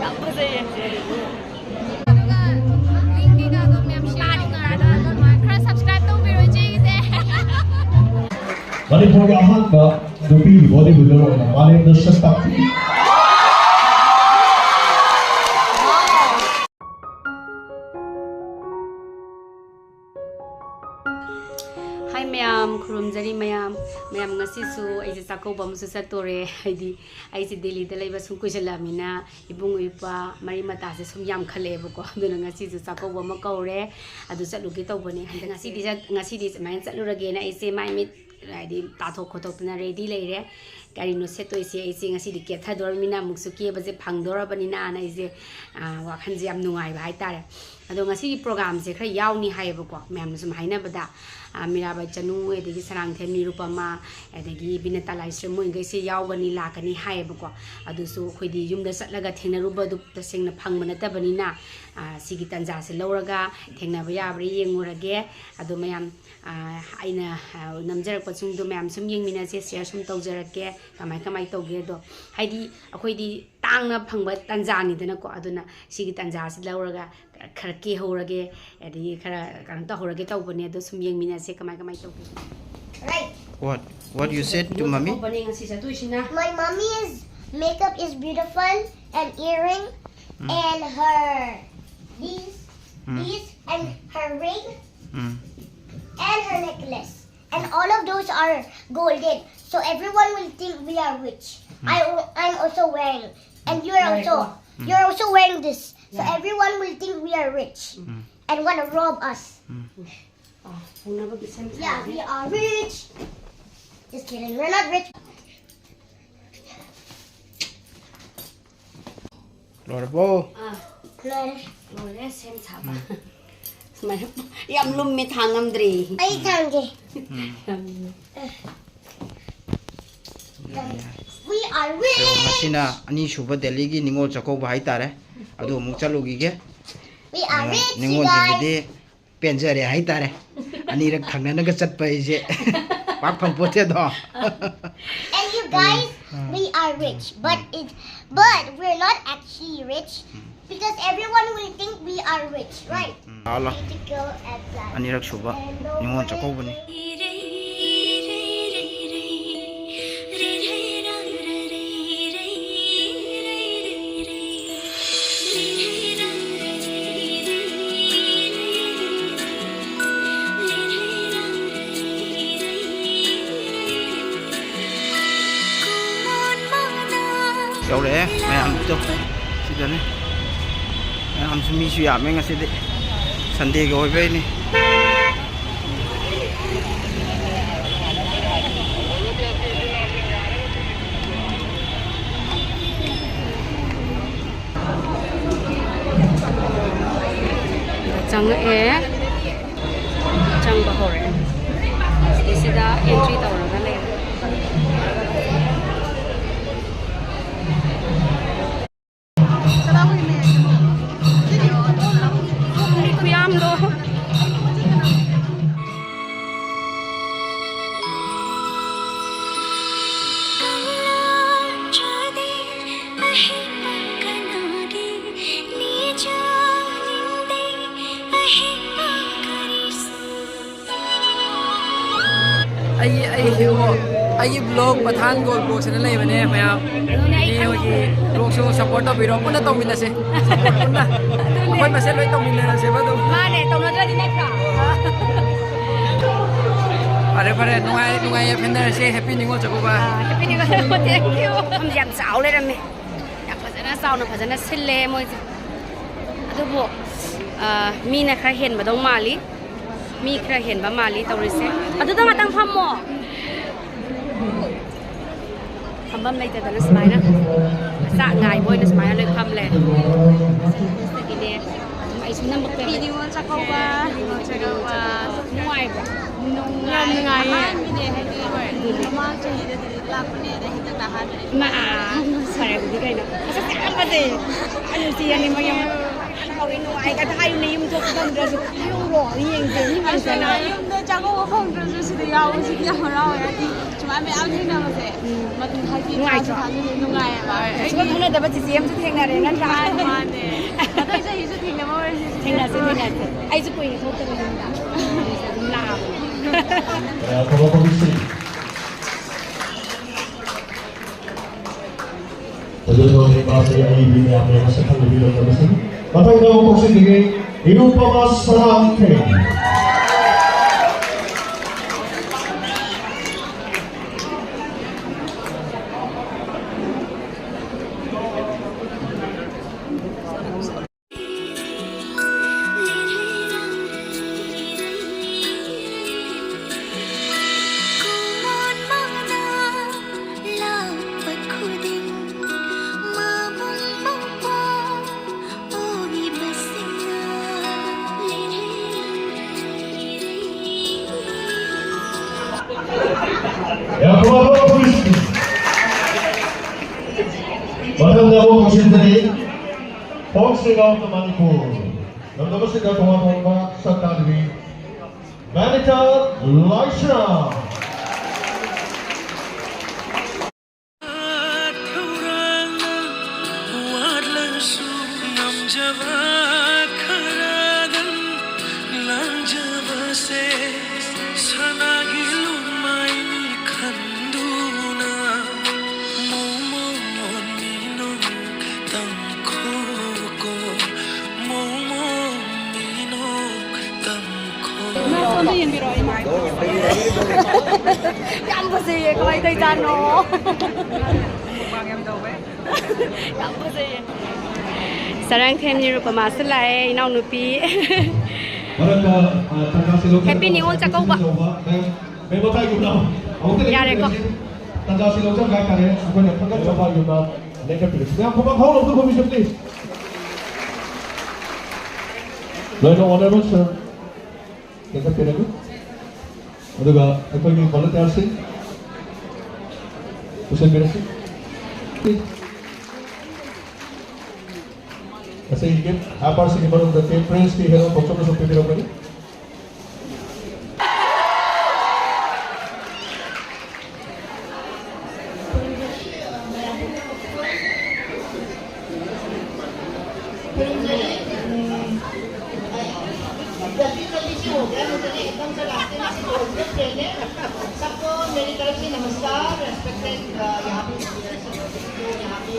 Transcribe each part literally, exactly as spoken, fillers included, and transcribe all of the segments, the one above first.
ꯌꯥꯝ ꯐꯖꯩꯌꯦ꯫ ꯑꯗꯨꯒ ꯂꯤꯡ ꯀꯩꯀꯥꯗꯣ ꯃꯌꯥꯝ ꯁꯤꯌꯔ ꯇꯧꯅꯔꯒ ꯈꯔ ꯁꯕꯁꯀ꯭ꯔꯥꯏꯕ ꯇꯧꯕꯤꯔꯣ ꯏꯆꯦꯒꯤꯁꯦ꯫ ꯃꯅꯤꯄꯨꯔꯒꯤ ꯑꯍꯥꯟꯕ ꯅꯨꯄꯤ ꯕꯣꯗꯤ ꯕꯤꯜꯗꯔ ꯑꯣꯏꯅ ꯃꯥꯂꯦꯝꯗ ꯁꯛ ꯇꯥꯛꯄꯤ꯫ ꯍꯥꯏ ꯃꯌꯥꯝ, ꯈꯨꯔꯨꯝꯖꯔꯤ ꯃꯌꯥꯝ꯫ ꯃꯌꯥꯝ, ꯉꯁꯤꯁꯨ ꯑꯩꯁꯦ ꯆꯥꯛꯀꯧꯕ ꯑꯃꯁꯨ ꯆꯠꯇꯣꯔꯦ꯫ ꯍꯥꯏꯗꯤ ꯑꯩꯁꯦ ꯗꯦꯜꯂꯤꯗ ꯂꯩꯕ ꯁꯨꯝ ꯀꯨꯏꯁꯜꯂꯛꯑꯃꯤꯅ ꯏꯕꯨꯡ ꯏꯄ꯭ꯋꯥ ꯃꯔꯤ ꯃꯇꯥꯁꯦ ꯁꯨꯝ ꯌꯥꯝꯈꯠꯂꯛꯑꯦꯕꯀꯣ꯫ ꯑꯗꯨꯅ ꯉꯁꯤꯁꯨ ꯆꯥꯛꯀꯧꯕ ꯑꯃ ꯀꯧꯔꯦ, ꯑꯗꯨ ꯆꯠꯂꯨꯒꯦ ꯇꯧꯕꯅꯦ꯫ ꯍꯟꯗꯛ ꯉꯁꯤꯗꯤ ꯆꯠ-, ꯉꯁꯤꯗꯤ ꯁꯨꯃꯥꯏꯅ ꯆꯠꯂꯨꯔꯒꯦꯅ ꯑꯩꯁꯦ ꯃꯥꯏ ꯃꯤꯠ ꯍꯥꯏꯗꯤ ꯇꯥꯊꯣꯛ ꯈꯣꯠꯇꯣꯛꯇꯅ ꯔꯦꯗꯤ ꯂꯩꯔꯦ꯫ ꯀꯔꯤꯅꯣ ꯁꯦꯠꯇꯣꯏꯁꯦ? ꯑꯩꯁꯦ ꯉꯁꯤꯗꯤ ꯀꯦꯊꯗꯣꯔꯃꯤꯅ ꯑꯃꯨꯛꯁꯨ ꯀꯦꯕꯁꯦ ꯐꯪꯗꯣꯔꯕꯅꯤꯅꯅ ꯑꯩꯁꯦ, ꯑꯥ, ꯋꯥꯈꯜꯁꯦ ꯌꯥꯝ ꯅꯨꯡꯉꯥꯏꯕ ꯍꯥꯏꯇꯥꯔꯦ꯫ ꯑꯗꯣ ꯉꯁꯤꯒꯤ ꯄ꯭ꯔꯣꯒꯥꯝꯁꯦ ꯈꯔ ꯌꯥꯎꯅꯤ ꯍꯥꯏꯌꯦꯕꯀꯣ, ꯃꯌꯥꯝꯅ ꯁꯨꯝ ꯍꯥꯏꯅꯕꯗ, ꯑꯥ, ꯃꯤꯔꯥꯕꯥꯏ ꯆꯅꯨ, ꯑꯗꯒꯤ ꯁꯔꯥꯡꯊꯦꯝ ꯅꯤꯔꯨꯄꯃꯥ, ꯑꯗꯒꯤ ꯕꯤꯅꯦꯇꯥ ꯂꯥꯏꯁ꯭ꯔꯝ, ꯃꯣꯏꯈꯩꯁꯦ ꯌꯥꯎꯒꯅꯤ, ꯂꯥꯛꯀꯅꯤ ꯍꯥꯏꯌꯦꯕꯀꯣ꯫ ꯑꯗꯨꯁꯨ ꯑꯩꯈꯣꯏꯗꯤ ꯌꯨꯝꯗ ꯆꯠꯂꯒ ꯊꯦꯡꯅꯔꯨꯕꯗꯨ ꯇꯁꯦꯡꯅ ꯐꯪꯕ ꯅꯠꯇꯕꯅꯤꯅ, ꯑꯥ, ꯁꯤꯒꯤ ꯇꯥꯟꯖꯥꯁꯦ ꯂꯧꯔꯒ ꯊꯦꯡꯅꯕ ꯌꯥꯕ꯭ꯔꯥ ꯌꯦꯡꯉꯨꯔꯒꯦ꯫ ꯑꯗꯣ ꯃꯌꯥꯝ, ꯑꯥ, ꯑꯩꯅ, ꯑꯥ, ꯅꯝꯖꯔꯛꯄꯁꯤꯡꯗꯣ ꯃꯌꯥꯝ ꯁꯨꯝ ꯌꯦꯡꯃꯤꯟꯅꯁꯦ, ꯁꯤꯌꯔ ꯁꯨꯝ ꯇꯧꯖꯔꯛꯀꯦ꯫ ꯀꯃꯥꯏ ꯀꯃꯥꯏ ꯇꯧꯒꯦꯗꯣ, ꯍꯥꯏꯗꯤ ꯑꯩꯈꯣꯏꯗꯤ ꯇꯥꯡꯅ ꯐꯪꯕ ꯇꯥꯟꯖꯥꯅꯤꯗꯅꯀꯣ꯫ ꯑꯗꯨꯅ ꯁꯤꯒꯤ ꯇꯥꯟꯖꯥꯁꯤ ꯂꯧꯔꯒ ꯈꯔ ꯀꯦꯍꯧꯔꯒꯦ, ꯑꯗꯒꯤ ꯈꯔ ꯀꯩꯅꯣ ꯇꯧꯍꯧꯔꯒꯦ ꯇꯧꯕꯅꯦ꯫ ꯑꯗꯣ ꯁꯨꯝ ꯌꯦꯡꯃꯤꯟꯅꯁꯦ ꯀꯃꯥꯏ ꯀꯃꯥꯏ ꯇꯧꯒꯦ꯫ What? What you said to mommy? ꯇꯧꯕꯅꯦ ꯉꯁꯤ ꯆꯠꯇꯣꯏꯁꯤꯅ꯫ My mommy is makeup is beautiful and earring Mm. and her these Mm. these and her ring Mm. and her necklace and all of those are golden. So everyone will think we are rich. I o- I'm also wearing and you're also you're also wearing this. So everyone will think we are rich and want to rob us. ꯑꯥ, ꯄꯨꯅꯕꯒꯤ ꯁꯦꯝ Yeah, ꯁꯥꯔꯦ꯫ We are rich. Just kidding. We're not rich. ꯂꯣꯏꯔꯕꯣ? ꯑꯥ, Look. ꯂꯣꯏꯔꯦ ꯁꯦꯝ ꯁꯥꯕ꯫ ꯁꯨꯃꯥꯏꯅ ꯌꯥꯝ ꯂꯨꯝꯃꯦ, ꯊꯥꯡ ꯉꯝꯗ꯭ꯔꯦ꯫ ꯑꯩ ꯊꯥꯡꯒꯦ꯫ ꯌꯥꯝ ꯂꯨꯝꯃꯦ꯫ We are rich. ꯃꯁꯤꯅ ꯑꯅꯤꯁꯨꯕ ꯗꯦꯜꯂꯤꯒꯤ ꯅꯤꯉꯣꯜ ꯆꯥꯛꯀꯧꯕ ꯍꯥꯏꯇꯥꯔꯦ꯫ ꯑꯗꯨ ꯑꯃꯨꯛ ꯆꯠꯂꯨꯈꯤꯒꯦ꯫ We are rich, you ꯅꯤꯉꯣꯜ- guys. ꯅꯤꯉꯣꯜꯁꯤꯡꯒꯤꯗꯤ ꯄꯦꯟꯖꯔꯦ ꯍꯥꯏꯇꯥꯔꯦ꯫ ꯑꯅꯤꯔꯛ ꯊꯪꯅꯅꯒ ꯆꯠꯄ ꯑꯩꯁꯦ ꯄꯥꯛ ꯐꯪꯄꯣꯠꯇꯦꯗꯣ꯫ And you guys, We are rich, but it, but we're not actually rich because everyone will think we are rich, right? ꯂꯥꯛꯑꯣ, ꯂꯥꯛꯑꯣ꯫ ꯑꯅꯤꯔꯛ ꯁꯨꯕ ꯅꯤꯉꯣꯜ ꯆꯥꯛꯀꯧꯕꯅꯤ꯫ ꯌꯧꯔꯛꯑꯦ ꯃꯌꯥꯝꯗꯣ꯫ ꯁꯤꯗꯅꯦ꯫ ꯃꯌꯥꯝꯁꯨ, ꯃꯤꯁꯨ ꯌꯥꯝꯃꯦ ꯉꯁꯤꯗꯤ꯫ ꯁꯟꯗꯦꯒ ꯑꯣꯏꯕꯩꯅꯤ꯫ ꯆꯪꯉꯛꯑꯦ꯫ ꯆꯪꯕ ꯍꯧꯔꯦ꯫ ꯁꯤꯗ entry ꯇꯧꯔꯒ ꯂꯩꯔꯦ꯫ ꯃꯤ ꯈꯨꯌꯥꯝꯗꯣ꯫ ꯑꯩꯒꯤ, ꯑꯩꯒꯤ, ꯑꯩꯒꯤ vlog ꯄꯊꯥꯟ ꯒꯣꯜ vlog ꯁꯤꯅ ꯂꯩꯕꯅꯦ ꯃꯌꯥꯝ꯫ ꯑꯗꯨꯅꯦ ꯑꯩ ꯏꯅꯦ ꯍꯣꯏꯒꯤ vlog ꯁꯨ support ꯇꯧꯕꯤꯔꯣ꯫ ꯄꯨꯟꯅ ꯇꯧꯃꯤꯟꯅꯁꯦ꯫ Support ꯄꯨꯟꯅ꯫ ꯑꯗꯨꯅꯦ꯫ ꯑꯩꯈꯣꯏ ꯃꯁꯦꯟ ꯂꯣꯏ ꯇꯧꯃꯤꯟꯅꯔꯁꯦꯕ ꯑꯗꯨꯝ꯫ ꯃꯥꯅꯦ, ꯇꯧꯅꯗ꯭ꯔꯗꯤ ꯅꯠꯇ꯭ꯔꯥ? ꯐꯔꯦ, ꯐꯔꯦ꯫ ꯅꯨꯡꯉꯥꯏ, ꯅꯨꯡꯉꯥꯏ ꯌꯥꯏꯐꯅꯔꯁꯦ꯫ Happy Ningol Chakkouba. Ah, Happy Ningol Chakkouba. Thank you꯫ ꯃꯐꯝꯁꯦ ꯌꯥꯝ ꯆꯥꯎ ꯂꯩꯔꯝꯃꯦ꯫ ꯌꯥꯝ ꯐꯖꯅ ꯆꯥꯎꯅ ꯐꯖꯅ ꯁꯤꯜꯂꯦ ꯃꯣꯏꯁꯦ꯫ ꯑꯗꯨꯕꯨ, ꯑ, ꯃꯤꯅ ꯈꯔ ꯍꯦꯟꯕꯗꯧ ꯃꯥꯜꯂꯤ꯫ ꯃꯤ ꯈꯔ ꯍꯦꯟꯕ ꯃꯥꯜꯂꯤ ꯇꯧꯔꯤꯁꯦ꯫ ꯑꯗꯨꯗ ꯉꯥꯛꯇꯪ ꯐꯝꯃꯣ꯫ ꯐꯝꯐꯝ ꯂꯩꯇꯗꯅ ꯁꯨꯃꯥꯏꯅ ꯆꯥꯛ ꯉꯥꯏꯕ ꯑꯣꯏꯅ ꯁꯨꯃꯥꯏꯅ ꯂꯣꯏ ꯐꯝ ꯂꯩ꯫ ꯑꯗꯒꯤꯅꯦ, ꯑꯩꯁꯨ ꯅꯝꯕ ꯀꯩ-, ꯅꯤꯉꯣꯜ ꯆꯥꯛꯀꯧꯕ꯫ ꯅꯤꯉꯣꯜ ꯆꯥꯛꯀꯧꯕ꯫ ꯅꯨꯡꯉꯥꯏꯕ꯭ꯔꯥ? ꯌꯥꯝ ꯅꯨꯡꯉꯥꯏꯌꯦ꯫ ꯑꯍꯥꯟꯕꯅꯦ ꯍꯥꯏꯗꯤ, ꯍꯣꯏ꯫ ꯑꯗꯨꯅꯦ꯫ ꯃꯃꯥꯡ ꯆꯍꯤꯗꯗꯤ ꯂꯥꯛꯄꯅꯦ, ꯑꯗ ꯍꯟꯗꯛꯅ ꯑꯍꯥꯟꯕꯅꯦ꯫ ꯏꯃꯥ, ꯐꯔꯦ ꯑꯗꯨꯗꯤ ꯀꯩꯅꯣ꯫ ꯃꯁꯛꯁꯦ ꯌꯥꯝ ꯐꯖꯩ꯫ ꯑꯩ ꯅꯨꯡꯁꯤ ꯑꯅꯤꯃꯛ ꯌꯥꯝ꯫ ꯅꯨꯡꯉꯥꯏꯒꯗ ꯍꯥꯏꯌꯨꯅꯦ, ꯌꯨꯝ ꯊꯣꯛꯄ ꯐꯪꯗ꯭ꯔꯁꯨ꯫ ꯌꯨꯝꯔꯣ? ꯌꯦꯡꯁꯦ, ꯃꯤ ꯑꯁ, ꯌꯦꯡꯁꯦ꯫ ꯌꯨꯝꯗ ꯆꯥꯛꯀꯧꯕ ꯐꯪꯗ꯭ꯔꯁꯨ ꯁꯤꯗ ꯌꯥꯎꯕꯁꯤꯗꯤ ꯌꯥꯝ ꯍꯔꯥꯎꯋꯦ꯫ ꯍꯥꯏꯗꯤ ꯁꯨꯃꯥꯏꯅ ꯃꯌꯥꯝ ꯊꯦꯡꯅꯕꯁꯦ꯫ ꯎꯝ꯫ ꯃꯇꯨꯡ ꯍꯥꯏꯗꯤ ꯅꯨꯡꯉꯥꯏꯇ꯭ꯔꯣ? ꯊꯥꯁꯨ ꯊꯥꯅꯗꯦ, ꯅꯨꯡꯉꯥꯏꯌꯦꯕ꯫ ꯍꯣꯏ, ꯁꯨꯡꯈꯪ ꯑꯩꯗꯤ ꯈꯪꯅꯗꯕ ꯆꯤꯆꯦ ꯑꯃꯁꯨ ꯊꯦꯡꯅꯔꯦ, ꯅꯠꯇ꯭ꯔꯥ? ꯃꯥꯅꯦ, ꯃꯥꯅꯦ꯫ ꯃꯊꯪ ꯆꯍꯤꯁꯨ ꯊꯦꯡꯅꯕ ꯑꯣꯏꯔꯁꯤ, ꯆꯤꯆꯦ꯫ ꯊꯦꯡꯅꯁꯦ, ꯊꯦꯡꯅꯁꯦ꯫ ꯑꯩꯁꯨ ꯀꯨꯏꯔꯦ ꯊꯣꯛꯇꯕ ꯌꯨꯝꯗ꯫ ꯑꯗꯨꯝ ꯂꯥꯛꯑꯕꯅꯦ꯫ ꯑ, ꯊꯕꯛ ꯊꯕꯛꯁꯤ꯫ ꯍꯧꯖꯤꯛ ꯍꯧꯖꯤꯛ ꯃꯥꯁꯦ ꯑꯏꯕꯤ ꯃꯌꯥꯝꯅ ꯃꯁꯛ ꯈꯪꯗꯕꯤ ꯂꯩꯔꯝꯕꯁꯤꯡ꯫ ꯃꯊꯪꯗ ꯑꯃꯨꯛ ꯀꯧꯁꯤꯟꯖꯒꯦ, ꯅꯤꯔꯨꯄꯃꯥ ꯁꯅꯥꯊꯦꯝ꯫ ꯃꯊꯪꯗ ꯑꯃꯨꯛ ꯀꯧꯁꯤꯟꯖꯔꯤ, Folk Singer of the Manipur꯫ ꯂꯝꯗꯝ ꯑꯁꯤꯗ ꯇꯣꯉꯥꯟ ꯇꯣꯉꯥꯟꯕ ꯁꯛ ꯇꯥꯛꯂꯤꯕꯤ ꯃꯦꯅꯤꯀꯥ ꯂꯥꯏꯁ꯭ꯔꯝ꯫ ꯊꯧꯔꯥꯡꯅ ꯋꯥꯠꯂꯁꯨ ꯉꯝꯖꯕ ꯈꯔꯗꯪ ꯂꯥꯡꯖꯕꯁꯦ ꯁꯅꯥꯒꯤ ꯂꯨꯃꯥꯏꯅꯤ ꯈꯟꯗꯨꯅ ꯃꯣꯃꯣꯟ ꯃꯤꯅꯣꯛ ꯇꯝꯈꯣꯀꯣ, ꯃꯣꯃꯣꯟ ꯃꯤꯅꯣꯛ ꯇꯝꯈꯣ꯫ ꯏꯃꯥ, ꯁꯣꯝꯗ ꯌꯦꯡꯕꯤꯔꯛꯑꯣ, ꯏꯃꯥ꯫ ꯌꯥꯝ ꯐꯖꯩꯌꯦ, ꯀꯃꯥꯏꯅ ꯇꯧꯔꯤꯖꯥꯠꯅꯣ? ꯌꯥꯝ ꯐꯖꯩꯌꯦ꯫ ꯆꯔꯥꯡꯊꯦꯝ ꯅꯤꯔꯨꯄꯃꯥꯁꯨ ꯂꯥꯛꯑꯦ, ꯏꯅꯥꯎꯅꯨꯄꯤ꯫ ꯃꯔꯛꯇ, ꯑ, ꯇꯥꯟꯖꯥꯁꯤ ꯂꯧꯖꯔꯒ Happy ꯅꯤꯉꯣꯜ ꯆꯥꯛꯀꯧꯕ꯫ ꯇꯧꯕ, ꯃꯦꯝ, ꯃꯦꯝ ꯃꯊꯥꯏꯒꯨꯝꯅ ꯑꯃꯨꯛꯇ ꯌꯥꯔꯦꯀꯣ꯫ ꯇꯥꯟꯖꯥꯁꯤ ꯂꯧꯖꯔꯒ ꯍꯥꯏꯇꯥꯔꯦ, ꯑꯩꯈꯣꯏꯅ ꯈꯪꯒꯠꯆꯕ ꯌꯨꯝꯗ ꯂꯦꯡꯈꯠꯄꯤꯔꯁꯤ꯫ ꯃꯌꯥꯝ ꯈꯨꯕꯥꯛ ꯍꯧꯅ ꯑꯃꯨꯛꯇ ꯈꯨꯝꯕꯤꯁꯤ, please꯫ ꯂꯣꯏꯅ honourable sir꯫ ꯂꯦꯡꯈꯠꯄꯤꯔꯒ꯫ ꯑꯗꯨꯒ ꯑꯩꯈꯣꯏꯒꯤ volunteerꯁꯤꯡ ꯄꯨꯁꯤꯟꯕꯤꯔꯁꯤ꯫ ꯉꯁꯤꯒꯤ ꯒꯤꯐ ꯍꯦꯝꯄꯔꯁꯤꯒꯤ ꯃꯅꯨꯡꯗ ꯇꯤꯝ ꯄ꯭ꯔꯤꯟꯁꯀꯤ ꯍꯦꯔꯣ ꯄꯣꯛꯆꯣꯝꯅ ꯁꯨꯝ ꯄꯤꯕꯤꯔꯛꯄꯅꯤ꯫ जल्दी जल्दी से हो गया, मुझे एकदम से रास्ते में से बहुत पहले सबको मेरी तरफ से नमस्कार, रेस्पेक्टेड। यहाँ पे यहाँ पे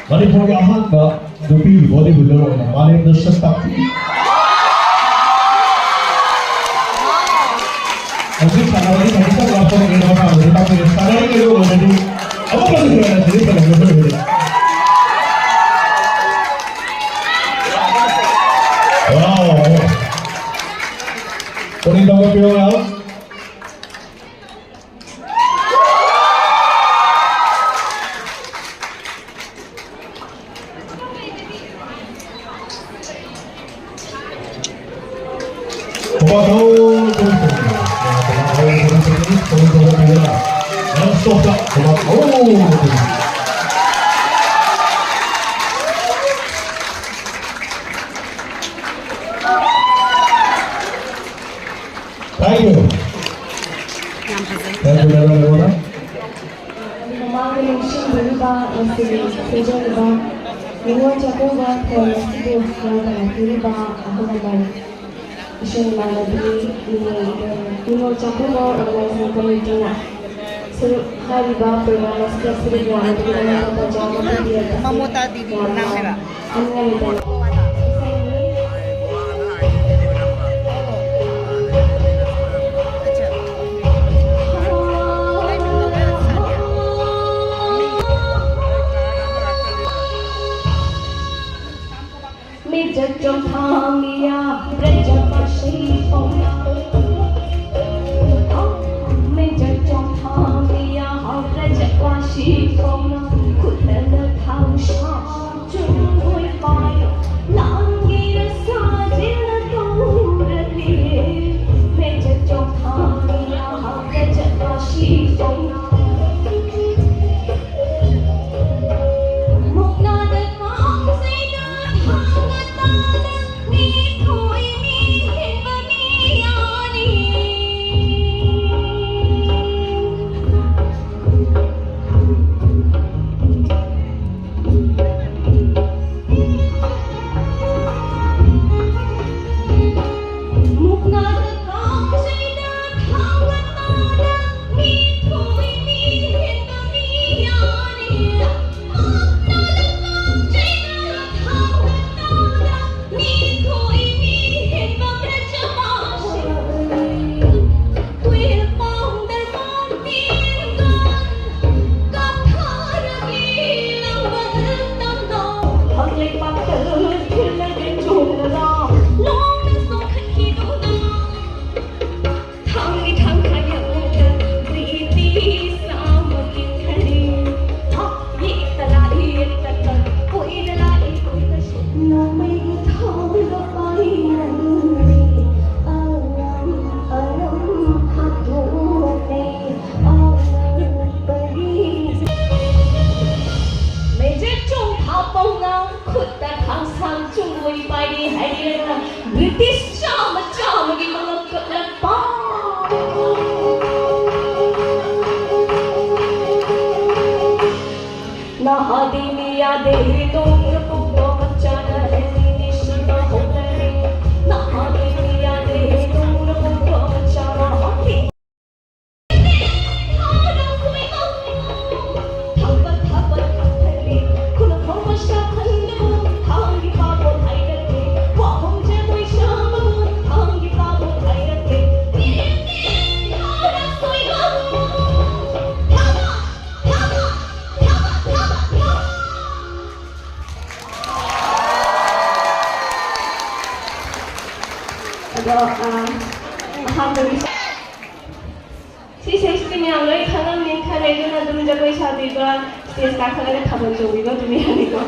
ꯃꯅꯤꯄꯨꯔꯒꯤ ꯑꯍꯥꯟꯕ ꯅꯨꯄꯤ ꯕꯣꯗꯤ ꯕꯤꯜꯗꯔ ꯑꯣꯏꯅ ꯃꯥꯂꯦꯝꯗ ꯁꯛ ꯇꯥꯛꯄꯤ꯫ ꯍꯧꯖꯤꯛ ꯁꯥꯟꯅꯕꯒꯤ ꯈꯖꯤꯛꯇꯪ ꯂꯥꯞꯊꯣꯛꯈ꯭ꯔꯦ, ꯃꯇꯥꯡꯗꯗꯤ ꯇꯥꯛꯄꯤꯔꯦ꯫ ꯁꯥꯟꯅꯔꯤꯉꯩꯗ ꯑꯣꯏꯔꯗꯤ ꯑꯃꯨꯛꯀꯁꯨ ꯍꯦꯟꯅ ꯁꯤꯗꯤ ꯐꯖꯒꯗꯧꯔꯤꯕꯅꯤ꯫ Wow! ꯄꯨꯛꯅꯤꯡ ꯊꯧꯒꯠꯄꯤꯌꯨ ꯃꯌꯥꯝ꯫ Thank you. ꯌꯥꯝ ꯐꯖꯩ꯫ Thank you, madam. ꯃꯃꯥꯡꯗ ꯂꯦꯡꯁꯤꯟꯕꯤꯔꯤꯕ ꯉꯁꯤꯒꯤ ꯁꯤꯟꯖꯔꯤꯕ ꯅꯤꯉꯣꯜ ꯆꯥꯛꯀꯧꯕ ꯊꯧꯔꯝ ꯑꯁꯤꯕꯨ ꯌꯥꯎꯕ ꯂꯥꯛꯄꯤꯔꯤꯕ ꯑꯍꯜ ꯂꯃꯟ, ꯏꯁꯨꯡ ꯏꯃꯥꯟꯅꯕꯤ, ꯅꯤꯉꯣꯜ ꯆꯥꯛꯀꯧꯕ ꯑꯣꯔꯒꯅꯥꯏꯖꯤꯡ ꯀꯃꯤꯇꯤꯅ ꯁꯔꯨꯛ ꯍꯥꯏꯔꯤꯕ ꯄ꯭ꯔꯣꯒ꯭ꯔꯥꯝ ꯑꯁꯤꯗ ꯁꯔꯨꯛ ꯌꯥꯅꯕꯒꯤꯗꯃꯛꯇ ꯇꯥꯟꯖꯥ ꯑꯃ ꯄꯤꯕꯤꯔꯛꯄꯁꯤ ꯌꯥꯝꯅ ꯊꯥꯅꯤꯡꯉꯥꯏ ꯂꯩꯇꯅ ꯃꯤꯡꯆꯠ ꯆꯣꯡꯊꯥ ꯃꯤꯌꯥ ꯕ꯭ꯔꯖꯕꯥꯁꯤ ꯄꯥꯎꯅ꯫ ꯃꯤꯡꯆꯠ ꯆꯣꯡꯊꯥ ꯃꯤꯌꯥ ꯕ꯭ꯔꯖꯕꯥꯁꯤ ꯄꯥꯎꯅ꯫ ꯈꯨꯠꯇꯅ ꯊꯥꯡ ꯁꯥ ꯆꯨꯝꯃꯣꯏ ꯄꯥꯏ ꯂꯥꯡꯒꯤꯔ ꯁꯥ ꯃꯦꯖꯔ ꯆꯣꯡꯊꯥ ꯄꯥꯎꯅ ꯈꯨꯠꯇ ꯊꯥꯡꯁꯥꯡ ꯆꯨꯡꯒꯣꯏ ꯄꯥꯏꯔꯤ ꯍꯥꯏꯔꯒ ꯕ꯭ꯔꯤꯇꯤꯁ ꯆꯥꯝꯃ ꯆꯥꯝꯃꯒꯤ ꯃꯉꯛ ꯀꯛꯂꯛꯄ꯫ ꯅꯍꯥꯗꯤ ꯃꯤ ꯌꯥꯗꯦ, ꯅꯣꯡꯅ ꯄꯨꯡꯗꯣ ꯃꯆꯥꯅ ꯍꯦꯜꯂꯤ, ꯅꯤꯡꯁꯤꯡꯕ ꯍꯧꯅꯔꯦ꯫ ꯅꯍꯥꯗꯤ ꯃꯤ ꯌꯥꯗꯦ, ꯅꯣꯡꯅ ꯄꯨꯡꯗꯣ ꯃꯆꯥꯅ ꯍꯣꯠꯂꯤ꯫ ꯑꯗꯣ, ꯑ, ꯑꯍꯥꯟꯕꯒꯤ ꯁꯤ ꯁꯦꯁꯇꯤ ꯃꯌꯥꯝ ꯂꯣꯏ ꯈꯪꯉꯝꯅꯤ ꯈꯜꯂꯦ, ꯑꯗꯨꯅ ꯑꯗꯨꯝ ꯖꯒꯣꯏ ꯁꯥꯕꯤꯕ, ꯁ꯭ꯇꯦꯖ ꯀꯥꯈꯠꯂꯒ ꯊꯥꯕꯜ ꯆꯣꯡꯕꯤꯕ ꯑꯗꯨꯝ ꯌꯥꯅꯤꯀꯣ꯫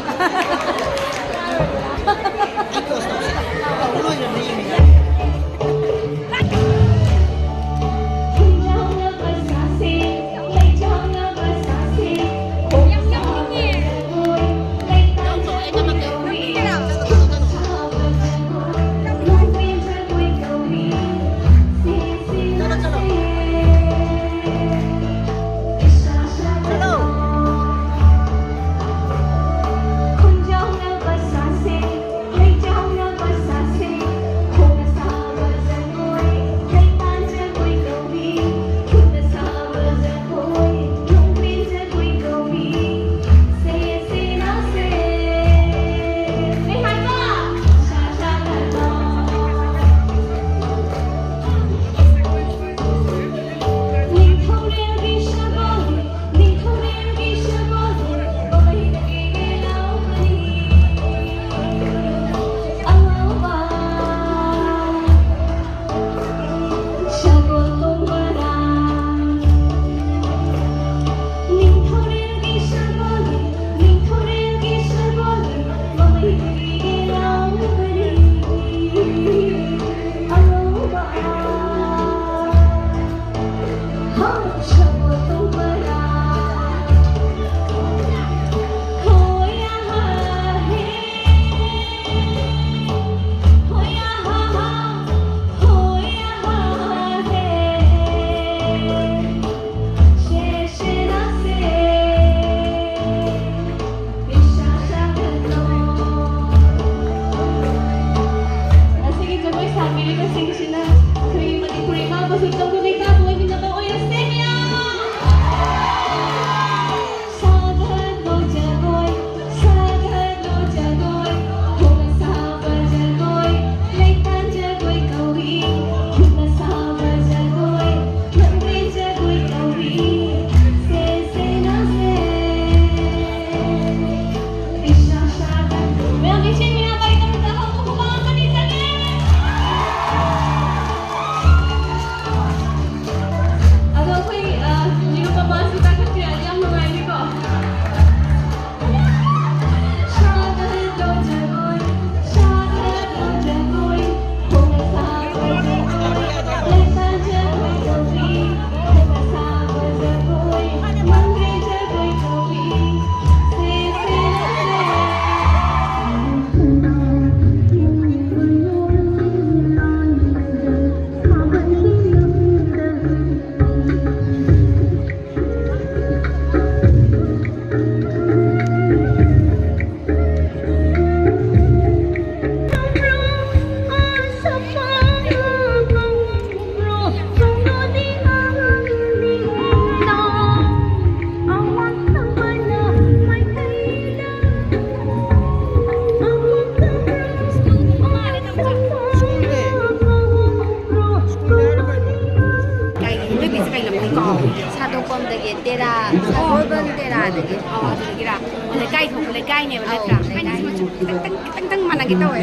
ꯁꯥꯗꯣꯛꯐꯝꯗꯒꯤ ꯇꯦꯔꯥ, ꯁꯒꯣꯜꯕꯟ ꯇꯦꯔꯥꯗꯒꯤ꯫ ꯑꯣ, ꯑꯗꯨꯗꯒꯤꯔꯥ? ꯂꯩꯀꯥꯏ ꯊꯣꯛꯄ ꯂꯩꯀꯥꯏꯅꯦꯕ, ꯑꯧ, ꯅꯠꯇ꯭ꯔꯥ? ꯂꯩꯀꯥꯏ꯫ ꯑꯩꯈꯣꯏꯅꯤꯁꯦ ꯃꯆꯨ ꯈꯤꯇꯪ, ꯈꯤꯇꯪ, ꯈꯤꯇꯪ ꯃꯥꯟꯅꯒꯦ ꯇꯧꯋꯦ꯫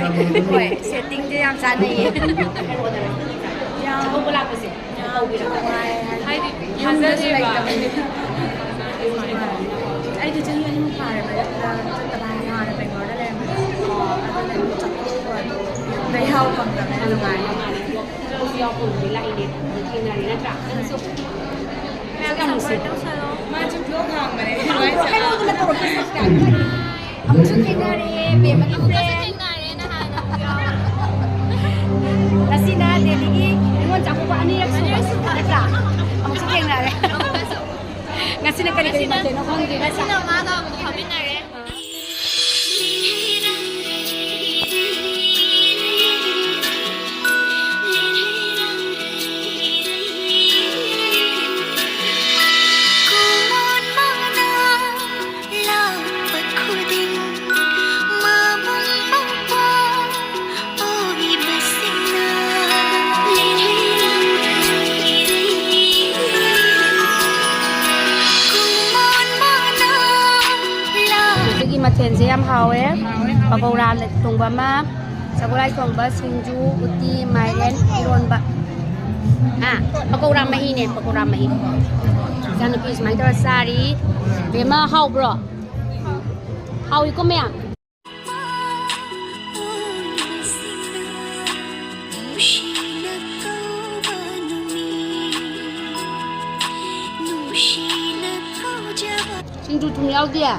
ꯍꯣꯏ, ꯁꯦꯠꯇꯤꯡꯁꯦ ꯌꯥꯝ ꯆꯥꯟꯅꯩꯌꯦ꯫ ꯆꯥꯛꯀꯧꯕ ꯂꯥꯛꯄꯁꯦ꯫ ꯍꯥꯏꯗꯤ ꯌꯨꯝꯗꯁꯨ ꯊꯥꯖꯗꯦꯕ꯫ ꯂꯩꯇꯕꯅꯤꯅ꯫ ꯑꯩꯗꯤ ꯆꯍꯤ ꯑꯅꯤꯃꯨꯛ ꯐꯥꯔꯦꯕ ꯌꯨꯝꯗ ꯆꯠꯇꯕ, ꯍꯥꯟꯅ ꯕꯦꯡꯒ꯭ꯂꯣꯔꯗ ꯂꯩꯔꯝꯕꯗꯣ꯫ ꯑꯗꯨꯅ ꯌꯨꯝ ꯆꯠꯊꯣꯛꯄꯗꯣ ꯌꯨꯝꯗ ꯌꯥꯎ ꯐꯪꯗꯕꯅꯤꯅ ꯅꯨꯡꯉꯥꯏ꯫ ꯊꯕꯛꯁꯨ ꯌꯥꯎ ꯐꯪꯗꯕꯒꯤ ꯂꯥꯛꯏꯅꯦ꯫ ꯊꯦꯡꯅꯔꯦ ꯅꯠꯇ꯭ꯔꯥ? ꯅꯪꯁꯨ ꯁꯛ ꯌꯥꯝ ꯅꯨꯡꯁꯤ꯫ ꯃꯥꯁꯨ ꯕ꯭ꯂꯣꯒ ꯍꯥꯡꯕꯅꯦ꯫ ꯍꯥꯏꯔꯛꯑꯣꯗꯅ ꯇꯧꯔꯛꯀꯦ꯫ ꯑꯃꯨꯛꯁꯨ ꯊꯦꯡꯅꯔꯦ, ꯕꯦꯝꯃꯒꯤ ꯑꯃꯨꯛꯀꯁꯨ friend꯫ ꯊꯦꯡꯅꯔꯦ ꯅꯍꯥꯟ ꯑꯃꯨꯛ ꯌꯥꯎ꯫ ꯉꯁꯤꯅ ꯗꯦꯜꯂꯤꯒꯤ ꯅꯤꯉꯣꯜ ꯆꯥꯛꯀꯧꯕ ꯑꯅꯤꯔꯛ ꯁꯨꯕ ꯑꯅꯤꯔꯛ ꯁꯨꯕ꯫ ꯅꯠꯇ꯭ꯔꯥ? ꯑꯃꯨꯛꯁꯨ ꯊꯦꯡꯅꯔꯦ꯫ ꯑꯃꯨꯛꯀꯁꯨ꯫ ꯉꯁꯤꯅ ꯀꯔꯤ ꯀꯔꯤ ꯉꯁꯤꯅ, ꯃꯊꯦꯜꯅꯣ ꯈꯪꯗꯦ, ꯅꯠꯇ꯭ꯔꯥ? ꯉꯁꯤꯅ ꯃꯥꯒ ꯑꯃꯨꯛ ꯐꯝꯃꯤꯟꯅꯔꯦ꯫ ꯉꯁꯤꯒꯤ ꯃꯊꯦꯜꯁꯦ ꯌꯥꯝ ꯍꯥꯎꯋꯦ꯫ ꯄꯀꯧꯔꯥ ꯊꯣꯡꯕ ꯑꯃ, ꯁꯒꯣꯜꯍꯋꯥꯏ ꯊꯣꯡꯕ, ꯁꯤꯡꯖꯨ, ꯎꯇꯤ, ꯃꯥꯏꯔꯦꯟ, ꯏꯔꯣꯟꯕ꯫ ꯑꯥ, ꯄꯀꯧꯔꯥ ꯃꯍꯤꯅꯦ, ꯄꯀꯧꯔꯥ ꯃꯍꯤ꯫ ꯏꯆꯥꯅꯨꯄꯤ ꯁꯨꯃꯥꯏꯅ ꯇꯧꯔ ꯆꯥꯔꯤ꯫ ꯕꯦꯝꯃ, ꯍꯥꯎꯕ꯭ꯔꯣ? ꯍꯥꯎꯏꯀꯣ ꯃꯌꯥꯝ? ꯁꯤꯡꯖꯨ ꯊꯨꯝ ꯌꯥꯎꯗꯤꯌꯦ?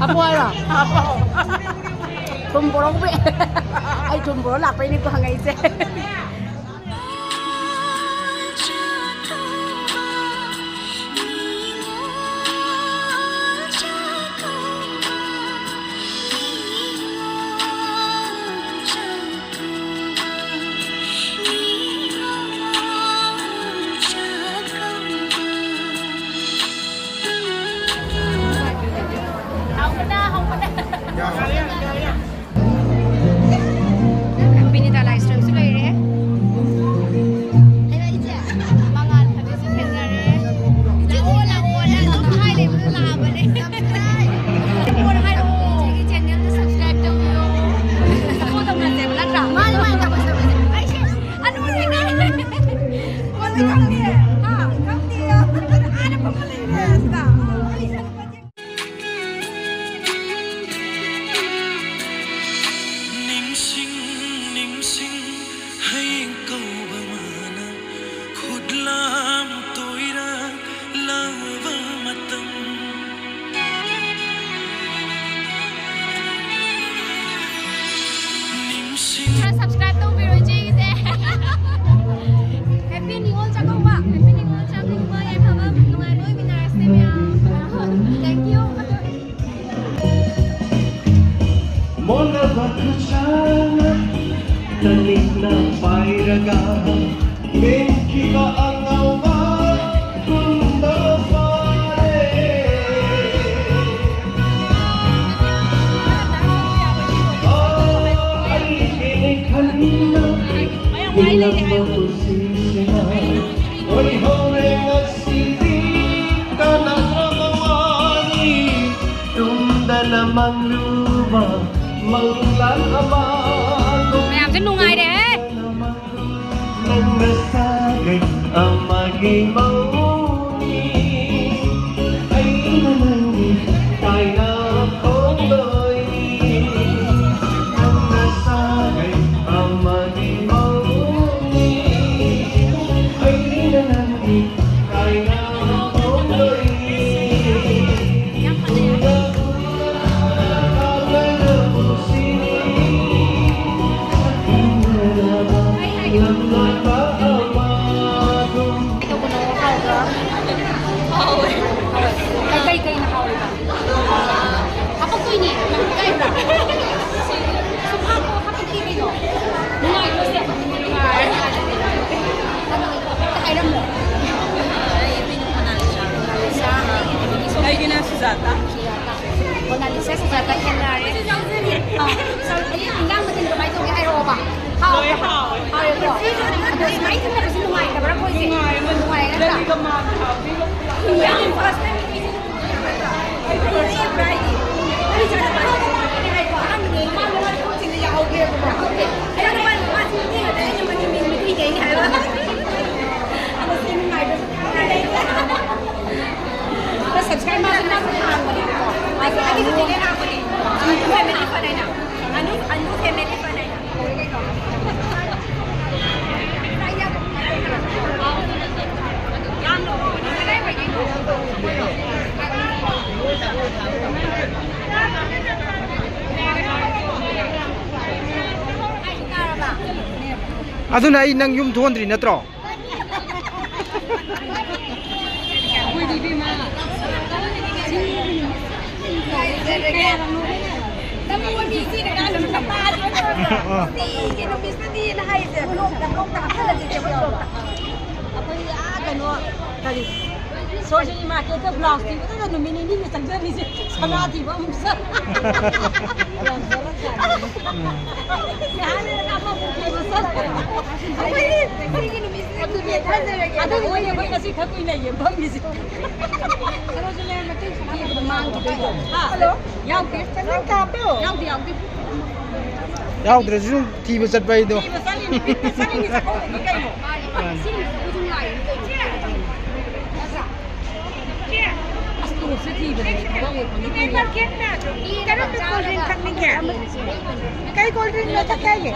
ꯍꯥꯞꯄꯣ ꯍꯥꯏꯔꯣ? ꯊꯨꯝ ꯄꯨꯔꯛꯄꯩ꯫ ꯑꯩ ꯊꯨꯝ ꯄꯨꯔꯛ ꯂꯥꯛꯄꯩꯅꯤꯀꯣ ꯍꯪꯉꯛꯏꯁꯦ꯫ ꯕꯤꯅꯤꯇꯥ live streamꯁꯨ ꯂꯩꯔꯦ꯫ ꯃꯉꯥꯜ ꯐꯕꯤꯁꯨ ꯊꯦꯡꯅꯔꯦ꯫ Subscribe ꯇꯧꯕꯤꯔꯣ ꯏꯆꯦꯒꯤꯁꯦ꯫ Happy New Year ꯆꯥꯛꯀꯧꯕ, Happy New Year ꯆꯥꯛꯀꯧꯕ, ꯌꯥꯏꯐꯕ ꯅꯨꯡꯉꯥꯏꯕ ꯑꯣꯏꯃꯤꯟꯅꯔꯁꯦ ꯃꯌꯥꯝ꯫ Thank you꯫ ꯃꯣꯜꯂꯕ ꯈꯨꯠꯁꯥꯅ ꯇꯅꯤꯛꯅ ꯄꯥꯏꯔꯒ ꯂꯦꯟꯈꯤꯕ ꯑꯉꯥꯎꯕ ꯀꯨꯝꯕ ꯐꯥꯔꯦ꯫ ꯑꯣ, ꯑꯩꯒꯤꯅꯤ ꯈꯟꯅ ꯍꯤꯡꯂꯝꯕ ꯄꯨꯟꯁꯤꯁꯤꯅ ꯑꯣꯏꯍꯧꯔꯦ ꯉꯁꯤꯗꯤ ꯀꯥꯟꯅꯗ꯭ꯔꯕ ꯋꯥꯅꯤ꯫ ꯇꯨꯝꯗꯅ ꯃꯪꯂꯨꯕ ꯃꯪꯂꯥꯟ ꯑꯃꯒꯨꯝ ꯃꯌꯥꯝꯁꯦ ꯅꯨꯡꯉꯥꯏꯔꯦꯍꯦ꯫ ꯅꯪꯅ ꯁꯥꯒꯩ ꯑꯃꯒꯤ ꯃꯧꯅꯤ, ꯑꯩꯅ ꯅꯪꯒꯤ ꯀꯥꯏꯅ ꯐꯣꯡꯗꯣꯏꯅꯤ꯫ ꯅꯪꯅ ꯁꯥꯒꯩ ꯑꯃꯒꯤ ꯃꯧꯅꯤ, ꯑꯩꯅ ꯅꯪꯒꯤ ꯀꯥꯏꯅ ꯐꯣꯡꯗꯣꯏꯅꯤ꯫ ꯑꯗꯨꯅ ꯑꯩ ꯅꯪ ꯌꯨꯝ ꯊꯣꯟꯗ꯭ꯔꯤ ꯅꯠꯇ꯭ꯔꯣ? ꯑꯩꯈꯣꯏ, ꯑꯥ, ꯀꯩꯅꯣ, ꯀꯔꯤ, ꯁꯣꯔꯣꯖꯤꯅꯤ ꯃꯥꯔꯀꯦꯠꯇ ꯕ꯭ꯂꯥꯎꯁ ꯊꯤꯕꯗꯨꯗ ꯅꯨꯃꯤꯠ ꯅꯤꯅꯤꯒꯤ ꯆꯪꯖꯔꯤꯁꯦ꯫ ꯁꯅꯥ ꯊꯤꯕ ꯑꯃꯨꯛ ꯆꯠ꯫ ꯎꯝ꯫ ꯉꯥꯏꯍꯥꯛ ꯂꯩꯔꯒ ꯑꯃꯃꯨꯛ ꯊꯤꯕ ꯆꯠ꯫ ꯑꯩꯈꯣꯏ, ꯑꯩꯈꯣꯏꯒꯤ ꯅꯨꯃꯤꯠꯁꯤꯗ ꯑꯗꯨꯗꯤ ꯊꯥꯖꯔꯒꯦ꯫ ꯑꯗꯨꯒꯤꯅꯦ ꯑꯩꯈꯣꯏ ꯉꯁꯤ ꯈꯛ ꯀꯨꯏꯅ ꯌꯦꯡꯐꯝꯒꯤꯁꯦ꯫ ꯊꯤꯕꯗ ꯃꯥꯡꯈꯤꯗꯣꯏꯗꯣ꯫ ꯍꯥ? ꯍꯜꯂꯣ꯫ ꯌꯥꯎꯗꯦ꯫ ꯆꯪꯉꯛ ꯀꯥꯞꯄꯣ꯫ ꯌꯥꯎꯗꯦ, ꯌꯥꯎꯗꯦ꯫ ꯌꯥꯎꯗ꯭ꯔꯁꯨ ꯁꯨꯝ ꯊꯤꯕ ꯆꯠꯄ ꯑꯩꯗꯣ꯫ ꯊꯤꯕ ꯆꯠꯂꯤꯅꯤ, ꯕꯤꯠꯇ ꯆꯠꯂꯤꯅꯤ, ꯆꯠꯍꯧꯕꯅꯤ ꯀꯩꯅꯣ꯫ ꯃꯥꯅꯤ꯫ ꯁꯤ ꯅꯨꯃꯤꯠꯁꯤꯕꯨ ꯁꯨꯝ ꯉꯥꯏꯔꯤꯅꯤ ꯀꯩꯅꯣ꯫ ꯅꯠꯇ꯭ꯔꯥ? ꯑꯁ, ꯈꯣꯡꯎꯞꯁꯦ ꯊꯤꯕꯗꯅꯦ ꯊꯕꯛ ꯑꯣꯏꯕꯒꯤ ꯀꯔꯝꯕ cold drink ꯊꯛꯅꯤꯡꯒꯦ? ꯀꯩ cold drink ꯅꯣ ꯊꯛꯀꯦ ꯍꯥꯏꯒꯦ?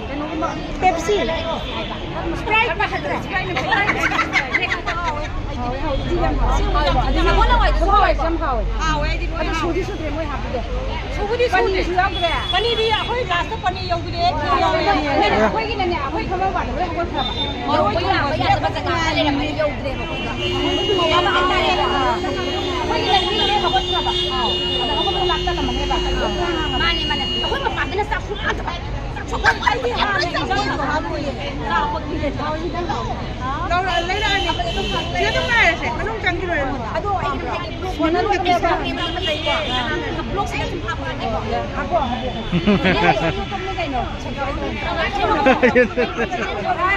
ꯀꯩꯅꯣꯒꯨꯝꯕ, Pepsi꯫ Sprite ꯄꯥꯈꯠꯇ꯭ꯔꯦ? ꯁꯒꯣꯜ ꯍꯋꯥꯏ ꯊꯣꯡ ꯍꯋꯥꯏꯁꯨ ꯌꯥꯝ ꯍꯥꯎꯋꯦ꯫ ꯍꯥꯎꯋꯦ, ꯑꯩꯗꯤ ꯂꯣꯏ ꯑꯗꯣ ꯍꯥꯎꯋꯦ꯫ ꯁꯨꯗꯤ ꯁꯨꯗ꯭ꯔꯦ ꯃꯣꯏ ꯍꯥꯞꯄꯗꯣ꯫ ꯁꯨꯕꯨꯗꯤ ꯁꯨꯗꯦ꯫ ꯄꯅꯤꯔꯁꯨ ꯌꯥꯎꯗ꯭ꯔꯦ? ꯄꯅꯤꯔꯗꯤ ꯑꯩꯈꯣꯏ last ꯇ ꯄꯅꯤꯔ ꯌꯧꯕꯤꯔꯦ꯫ ꯑꯩꯈꯣꯏꯒꯤꯅꯅꯦ, ꯑꯩꯈꯣꯏ ꯊꯝꯕ ꯃꯄꯥꯗ ꯂꯣꯏ ꯍꯧꯒꯠꯈ꯭ꯔꯕ꯫ ꯌꯧꯕ ꯌꯥꯕ ꯌꯥꯗꯕ ꯖꯒꯥ ꯈꯔ ꯂꯩꯔꯝꯃꯅꯤ, ꯌꯧꯗ꯭ꯔꯦꯕ ꯑꯩꯈꯣꯏꯗꯣ꯫ ꯑꯩꯈꯣꯏꯒꯤ ꯂꯩꯔꯤꯁꯦ ꯍꯧꯒꯠꯈ꯭ꯔꯕ꯫ ꯑꯗ ꯍꯧꯒꯠꯄꯗ ꯂꯥꯛꯇ ꯂꯝꯃꯅꯦꯕ꯫ ꯃꯥꯅꯦ, ꯃꯥꯅꯦ꯫ ꯑꯩꯈꯣꯏ ꯃꯄꯥꯗꯅ ꯆꯥꯛ ꯁꯨꯡꯍꯥꯟ ꯍꯥꯟꯅ ꯏꯟꯖꯥꯡꯗꯣ ꯍꯥꯞꯄꯣꯏꯌꯦ꯫ ꯆꯥꯕꯒꯤ ꯂꯩꯔꯛꯑꯅꯤ꯫ ꯁꯤꯗ ꯑꯗꯨꯝ ꯉꯥꯏꯔꯁꯦ꯫ ꯃꯅꯨꯡ ꯆꯪꯈꯤꯔꯣꯏ꯫ ꯑꯗꯣ ꯑꯩ ꯀꯩꯅꯣ ꯍꯥꯏꯒꯦ, ꯃꯅꯨꯡꯗ ꯀꯩꯁꯨ ꯍꯥꯞꯄꯦꯕ ꯑꯃ ꯂꯩꯌꯦ꯫ ꯕ꯭ꯂꯣꯛꯁꯤꯗ ꯁꯨꯝ ꯍꯥꯞꯄꯛꯑꯅꯤꯀꯣ꯫ ꯍꯥꯞꯄꯣ, ꯍꯥꯞꯄꯣ꯫ ꯀꯩꯅꯣ꯫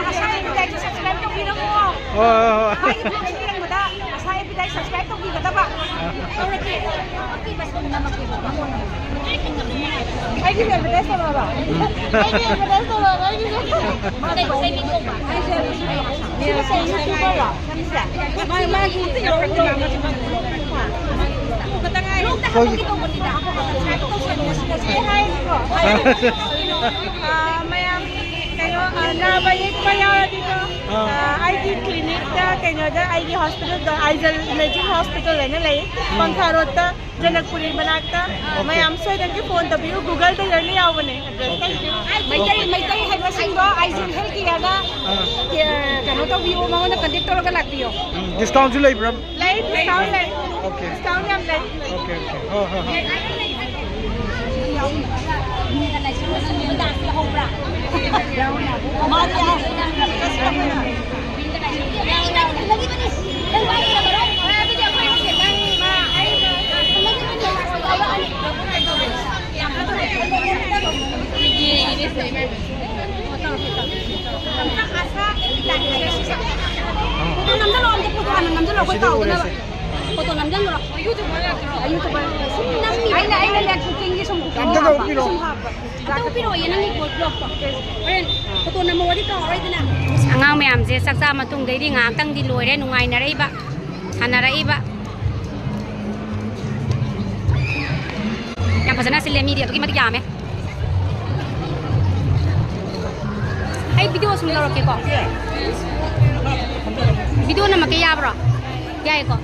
ꯑꯁꯥꯏ ꯑꯦꯄꯤꯇꯥꯏꯠꯇꯣ subscribe ꯇꯧꯕꯤꯔꯝꯃꯣ꯫ ꯍꯣꯏ, ꯍꯣꯏ, ꯍꯣꯏ꯫ ꯃꯥꯒꯤ ꯕ꯭ꯂꯣꯛꯁꯤꯗ ꯌꯦꯡꯕꯗ ꯑꯁꯥꯏ ꯑꯦꯄꯤꯇꯥꯏꯠ subscribe ꯇꯧꯕꯤꯒꯗꯕ꯫ ꯇꯧꯔꯛꯀꯦ꯫ ꯑꯩꯒꯤꯁꯨ advertise ꯇꯧꯔꯛꯑꯕ? ꯑꯩꯒꯤ advertise ꯇꯧꯔꯛꯑꯕ? ꯑꯩꯒꯤꯁꯨ? ꯀꯩ, ꯀꯩ ꯃꯤꯡ ꯀꯧꯕ? ꯑꯩꯁꯦ ꯁꯤꯒꯤꯁꯦ YouTuber ꯔꯣ? ꯁꯤꯁꯦ? ꯃꯥ-, ꯃꯥꯒꯤ ꯂꯣꯛꯇ ꯍꯥꯞꯄꯛꯀꯦ ꯇꯧꯕꯅꯤꯗ꯫ ꯁꯤ ꯍꯥꯏꯔꯤꯀꯣ꯫ ꯑꯥ, ꯃꯌꯥꯝ ꯀꯩꯅꯣ, ꯑꯥ, ꯅꯥꯕ ꯌꯦꯛꯄ ꯌꯥꯎꯔꯗꯤꯀꯣ꯫ ꯑꯥ, ꯑꯩꯒꯤ ꯀ꯭ꯂꯤꯅꯤꯛꯇ, ꯀꯩꯅꯣꯗ, ꯑꯩꯒꯤ ꯍꯣꯁꯄꯤꯇꯥꯜꯗꯣ ꯑꯥꯏꯖꯜ ꯏꯃꯦꯖꯤꯡ ꯍꯣꯁꯄꯤꯇꯥꯜ ꯍꯥꯏꯅ ꯂꯩ, ꯄꯪꯊꯥ ꯔꯣꯗꯇ, ꯖꯅꯛꯄꯨꯔꯤ ꯃꯅꯥꯛꯇ꯫ ꯑꯣꯀꯦ꯫ ꯃꯌꯥꯝ ꯁꯣꯏꯗꯅꯒꯤ ꯐꯣꯟ ꯇꯧꯕꯤꯌꯨ, ꯒꯨꯒꯜꯗ ꯂꯣꯏꯅ ꯌꯥꯎꯕꯅꯦ address. Thank you. Meitei, Meitei ꯍꯥꯏꯕꯁꯤꯡꯗꯣ ꯑꯥꯏꯖꯜ ꯍꯦꯜꯊ ꯀꯤꯌꯔꯗ, ꯑꯥ꯫ ꯀꯩꯅꯣ ꯇꯧꯕꯤꯌꯨ, ꯃꯉꯣꯟꯗ ꯀꯟꯇꯦꯛ ꯇꯧꯔꯒ ꯂꯥꯛꯄꯤꯌꯣ꯫ ꯎꯝ, ꯗꯤꯁꯀꯥꯎꯟꯁꯨ ꯂꯩꯕ꯭ꯔꯥ? ꯂꯩ, ꯗꯤꯁꯀꯥꯎꯟ ꯂꯩ꯫ ꯑꯣꯀꯦ꯫ ꯗꯤꯁꯀꯥꯎꯟ ꯌꯥꯝ ꯂꯩ꯫ Okay, okay. ꯍꯣꯏ, ꯍꯣꯏ, ꯍꯣꯏ꯫ ꯐꯣꯇꯣ ꯅꯝꯖꯜꯂꯣ, ꯑꯝꯇ ꯐꯣꯇꯣ ꯍꯥꯟꯅ ꯅꯝꯖꯜꯂꯣ, ꯑꯩꯈꯣꯏ ꯀꯥꯎꯗꯅꯕ꯫ ꯐꯣꯇꯣ ꯅꯝꯖꯜꯂꯣ꯫ ꯑꯩꯅ, ꯑꯩꯅꯅꯦ, ꯀꯨꯀꯤꯡꯒꯤ ꯁꯨꯝ, ꯀꯨꯀꯤꯡꯒꯤ ꯑꯝꯇ ꯍꯥꯞꯄ, ꯎꯞꯄꯤꯔꯣ꯫ ꯁꯨꯝ ꯍꯥꯞꯄ꯫ ꯑꯝꯇ ꯎꯞꯄꯤꯔꯛꯑꯣ, ꯅꯪꯒꯤ ꯕ꯭ꯂꯣꯛꯇꯣ꯫ ꯍꯣꯔꯦꯟ ꯐꯣꯇꯣ ꯅꯝꯃꯛꯑꯣꯗꯤ ꯀꯥꯎꯔꯣꯏꯗꯅ꯫ ꯑꯁ, ꯑꯉꯥꯡ ꯃꯌꯥꯝꯁꯦ ꯆꯥꯛ ꯆꯥ ꯃꯇꯨꯡꯗꯩꯗꯤ ꯉꯥꯏꯍꯥꯛꯇꯪꯗꯤ ꯂꯣꯏꯔꯦ, ꯅꯨꯡꯉꯥꯏꯅꯔꯛꯏꯕ, ꯁꯥꯟꯅꯔꯛꯏꯕ꯫ ꯌꯥꯝ ꯐꯖꯅ ꯁꯤꯜꯂꯦ, ꯃꯤꯗꯤ ꯑꯗꯨꯛꯀꯤ ꯃꯇꯤꯛ ꯌꯥꯝꯃꯦ꯫ ꯑꯩ ꯚꯤꯗꯤꯑꯣ ꯁꯨꯝ ꯂꯧꯔꯛꯀꯦꯀꯣ꯫ ꯚꯤꯗꯤꯑꯣ ꯅꯝꯃꯛꯀꯦ ꯌꯥꯕ꯭ꯔꯣ? ꯌꯥꯏꯀꯣ꯫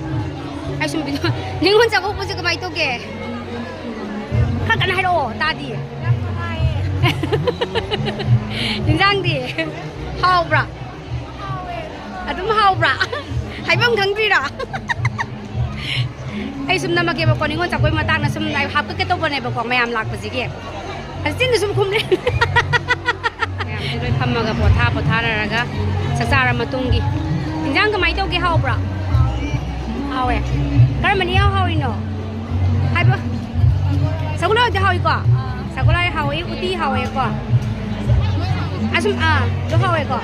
ꯑꯩ ꯁꯨꯝ ꯚꯤꯗꯤꯑꯣ, ꯅꯤꯉꯣꯜ ꯆꯥꯛꯀꯧꯕꯁꯦ ꯀꯃꯥꯏꯅ ꯇꯧꯒꯦ? ꯈꯔ ꯀꯟꯅ ꯍꯥꯏꯔꯛꯑꯣ, ꯇꯥꯗꯤꯌꯦ꯫ ꯏꯟꯖꯥꯡꯗꯤ ꯍꯥꯎꯕ꯭ꯔꯥ? ꯑꯗꯨꯝ ꯍꯥꯎꯕ꯭ꯔꯥ? ꯍꯥꯏꯐꯝ ꯈꯪꯗ꯭ꯔꯤꯔꯣ? ꯑꯩ ꯁꯨꯝ ꯅꯝꯃꯛꯀꯦꯕꯀꯣ, ꯅꯤꯉꯣꯜ ꯆꯥꯛꯀꯧꯕꯩ ꯃꯇꯥꯡꯗ ꯁꯨꯝ ꯑꯩ ꯍꯥꯞꯀꯠꯀꯦ ꯇꯧꯕꯅꯦꯕꯀꯣ, ꯃꯌꯥꯝ ꯂꯥꯛꯄꯁꯤꯒꯤ꯫ ꯍꯧꯖꯤꯛꯇꯤ ꯁꯨꯝ ꯈꯨꯝꯂꯦ꯫ ꯃꯌꯥꯝꯁꯦ ꯂꯣꯏ ꯐꯝꯃꯒ ꯄꯣꯊꯥ ꯄꯣꯊꯥꯅꯔꯒ ꯆꯥꯛ ꯆꯥꯔ ꯃꯇꯨꯡꯒꯤ ꯏꯟꯖꯥꯡ ꯀꯃꯥꯏꯅ ꯇꯧꯒꯦ? ꯍꯥꯎꯕ꯭ꯔꯥ? ꯍꯥꯎꯋꯦ꯫ ꯀꯔꯝꯕꯅ ꯏꯍꯥꯎ ꯍꯥꯎꯔꯤꯅꯣ? ꯍꯥꯏꯕ, ꯁꯒꯣꯜ ꯍꯋꯥꯏꯗꯤ ꯍꯥꯎꯏꯀꯣ? ꯁꯒꯣꯜ ꯍꯋꯥꯏ ꯍꯥꯎꯏ, ꯎꯇꯤ ꯍꯥꯎꯋꯦꯀꯣ? ꯑꯁꯨꯝ, ꯑꯥ, ꯑꯗꯨ ꯍꯥꯎꯋꯦꯀꯣ?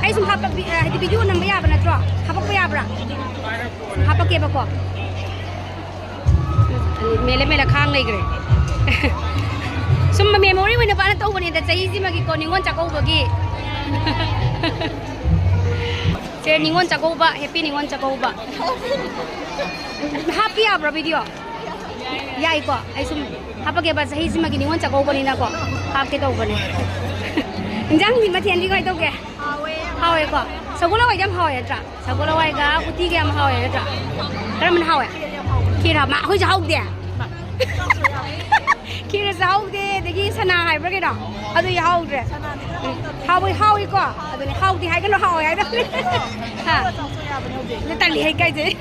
ꯑꯩ ꯁꯨꯝ ꯍꯥꯞꯄ, ꯍꯥꯏꯗꯤ ꯚꯤꯗꯤꯑꯣ ꯅꯝꯕ ꯌꯥꯕ ꯅꯠꯇ꯭ꯔꯣ? ꯍꯥꯄꯛꯄ ꯌꯥꯕ꯭ꯔꯥ? ꯁꯨꯝ ꯍꯥꯄꯛꯀꯦꯕꯀꯣ꯫ ꯃꯦꯜꯂ ꯃꯦꯜꯂ ꯈꯥꯡ ꯂꯩꯈ꯭ꯔꯦ꯫ ꯁꯨꯝ ꯃꯦꯃꯣꯔꯤ ꯑꯣꯏꯅ ꯄꯥꯅ ꯇꯧꯕꯅꯤꯗ, ꯆꯍꯤꯁꯤꯃꯒꯤꯀꯣ, ꯅꯤꯉꯣꯜ ꯆꯥꯛꯀꯧꯕꯒꯤ꯫ ꯁꯦ, ꯅꯤꯉꯣꯜ ꯆꯥꯛꯀꯧꯕ, ꯍꯦꯄꯤ ꯅꯤꯉꯣꯜ ꯆꯥꯛꯀꯧꯕ꯫ ꯍꯥꯞꯄꯤ ꯌꯥꯕ꯭ꯔꯣ ꯚꯤꯗꯤꯑꯣ? ꯌꯥꯏꯀꯣ? ꯑꯩ ꯁꯨꯝ ꯍꯥꯞꯄꯛꯀꯦꯕ, ꯆꯍꯤꯁꯤꯃꯒꯤ ꯅꯤꯉꯣꯜ ꯆꯥꯛꯀꯧꯕꯅꯤꯅꯀꯣ, ꯍꯥꯞꯀꯦ ꯇꯧꯕꯅꯦ꯫ ꯏꯟꯖꯥꯡꯗꯤ ꯃꯊꯦꯜꯗꯤ ꯀꯃꯥꯏꯅ ꯇꯧꯒꯦ? ꯍꯥꯎꯋꯦ, ꯌꯥꯝ ꯍꯥꯎꯋꯦꯀꯣ? ꯁꯒꯣꯜ ꯍꯋꯥꯏꯗꯤ ꯌꯥꯝ ꯍꯥꯎꯋꯦ ꯅꯠꯇ꯭ꯔꯥ? ꯁꯒꯣꯜ ꯍꯋꯥꯏꯒ ꯎꯇꯤꯒ ꯌꯥꯝ ꯍꯥꯎꯋꯦ ꯅꯠꯇ꯭ꯔꯥ? ꯀꯔꯝꯕꯅ ꯍꯥꯎꯋꯦ? ꯈꯤꯔ ꯍꯥꯎ-, ꯃꯥ, ꯑꯩꯈꯣꯏꯁꯨ ꯍꯧꯗꯦ꯫ ꯈꯤꯔꯁꯨ ꯍꯧꯗꯦ, ꯑꯗꯒꯤ ꯁꯅꯥ ꯍꯥꯏꯕ꯭ꯔꯥ ꯀꯩꯅꯣ? ꯑꯗꯨ ꯌꯥꯍꯧꯗ꯭ꯔꯦ꯫ ꯎꯝ꯫ ꯍꯥꯎꯋꯤ, ꯍꯥꯎꯋꯤꯀꯣ? ꯑꯗꯨꯅꯦ, ꯍꯥꯎꯗꯦ ꯍꯥꯏꯒꯅꯨ, ꯍꯥꯎꯋꯦ ꯍꯥꯏꯗꯧꯅꯦ꯫ ꯍꯥ? ꯑꯗꯨ ꯇꯜꯂꯤ ꯍꯩ ꯀꯥꯏꯖꯩ꯫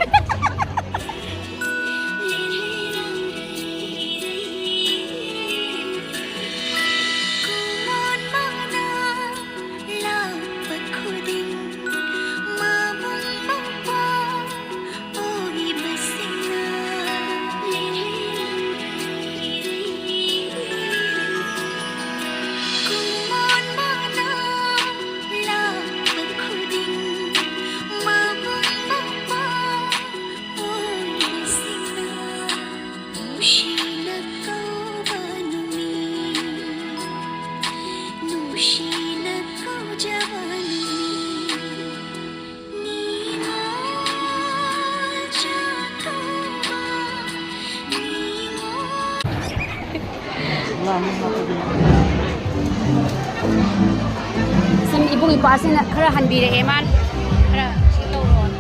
ꯁꯨꯝ ꯏꯕꯨꯡ ꯏꯄ꯭ꯋꯥꯁꯤꯡꯅ ꯈꯔ ꯍꯟꯕꯤꯔꯛꯑꯦ, ꯃꯥꯅ ꯈꯔ ꯁꯤ ꯇꯧꯔꯣꯅ꯫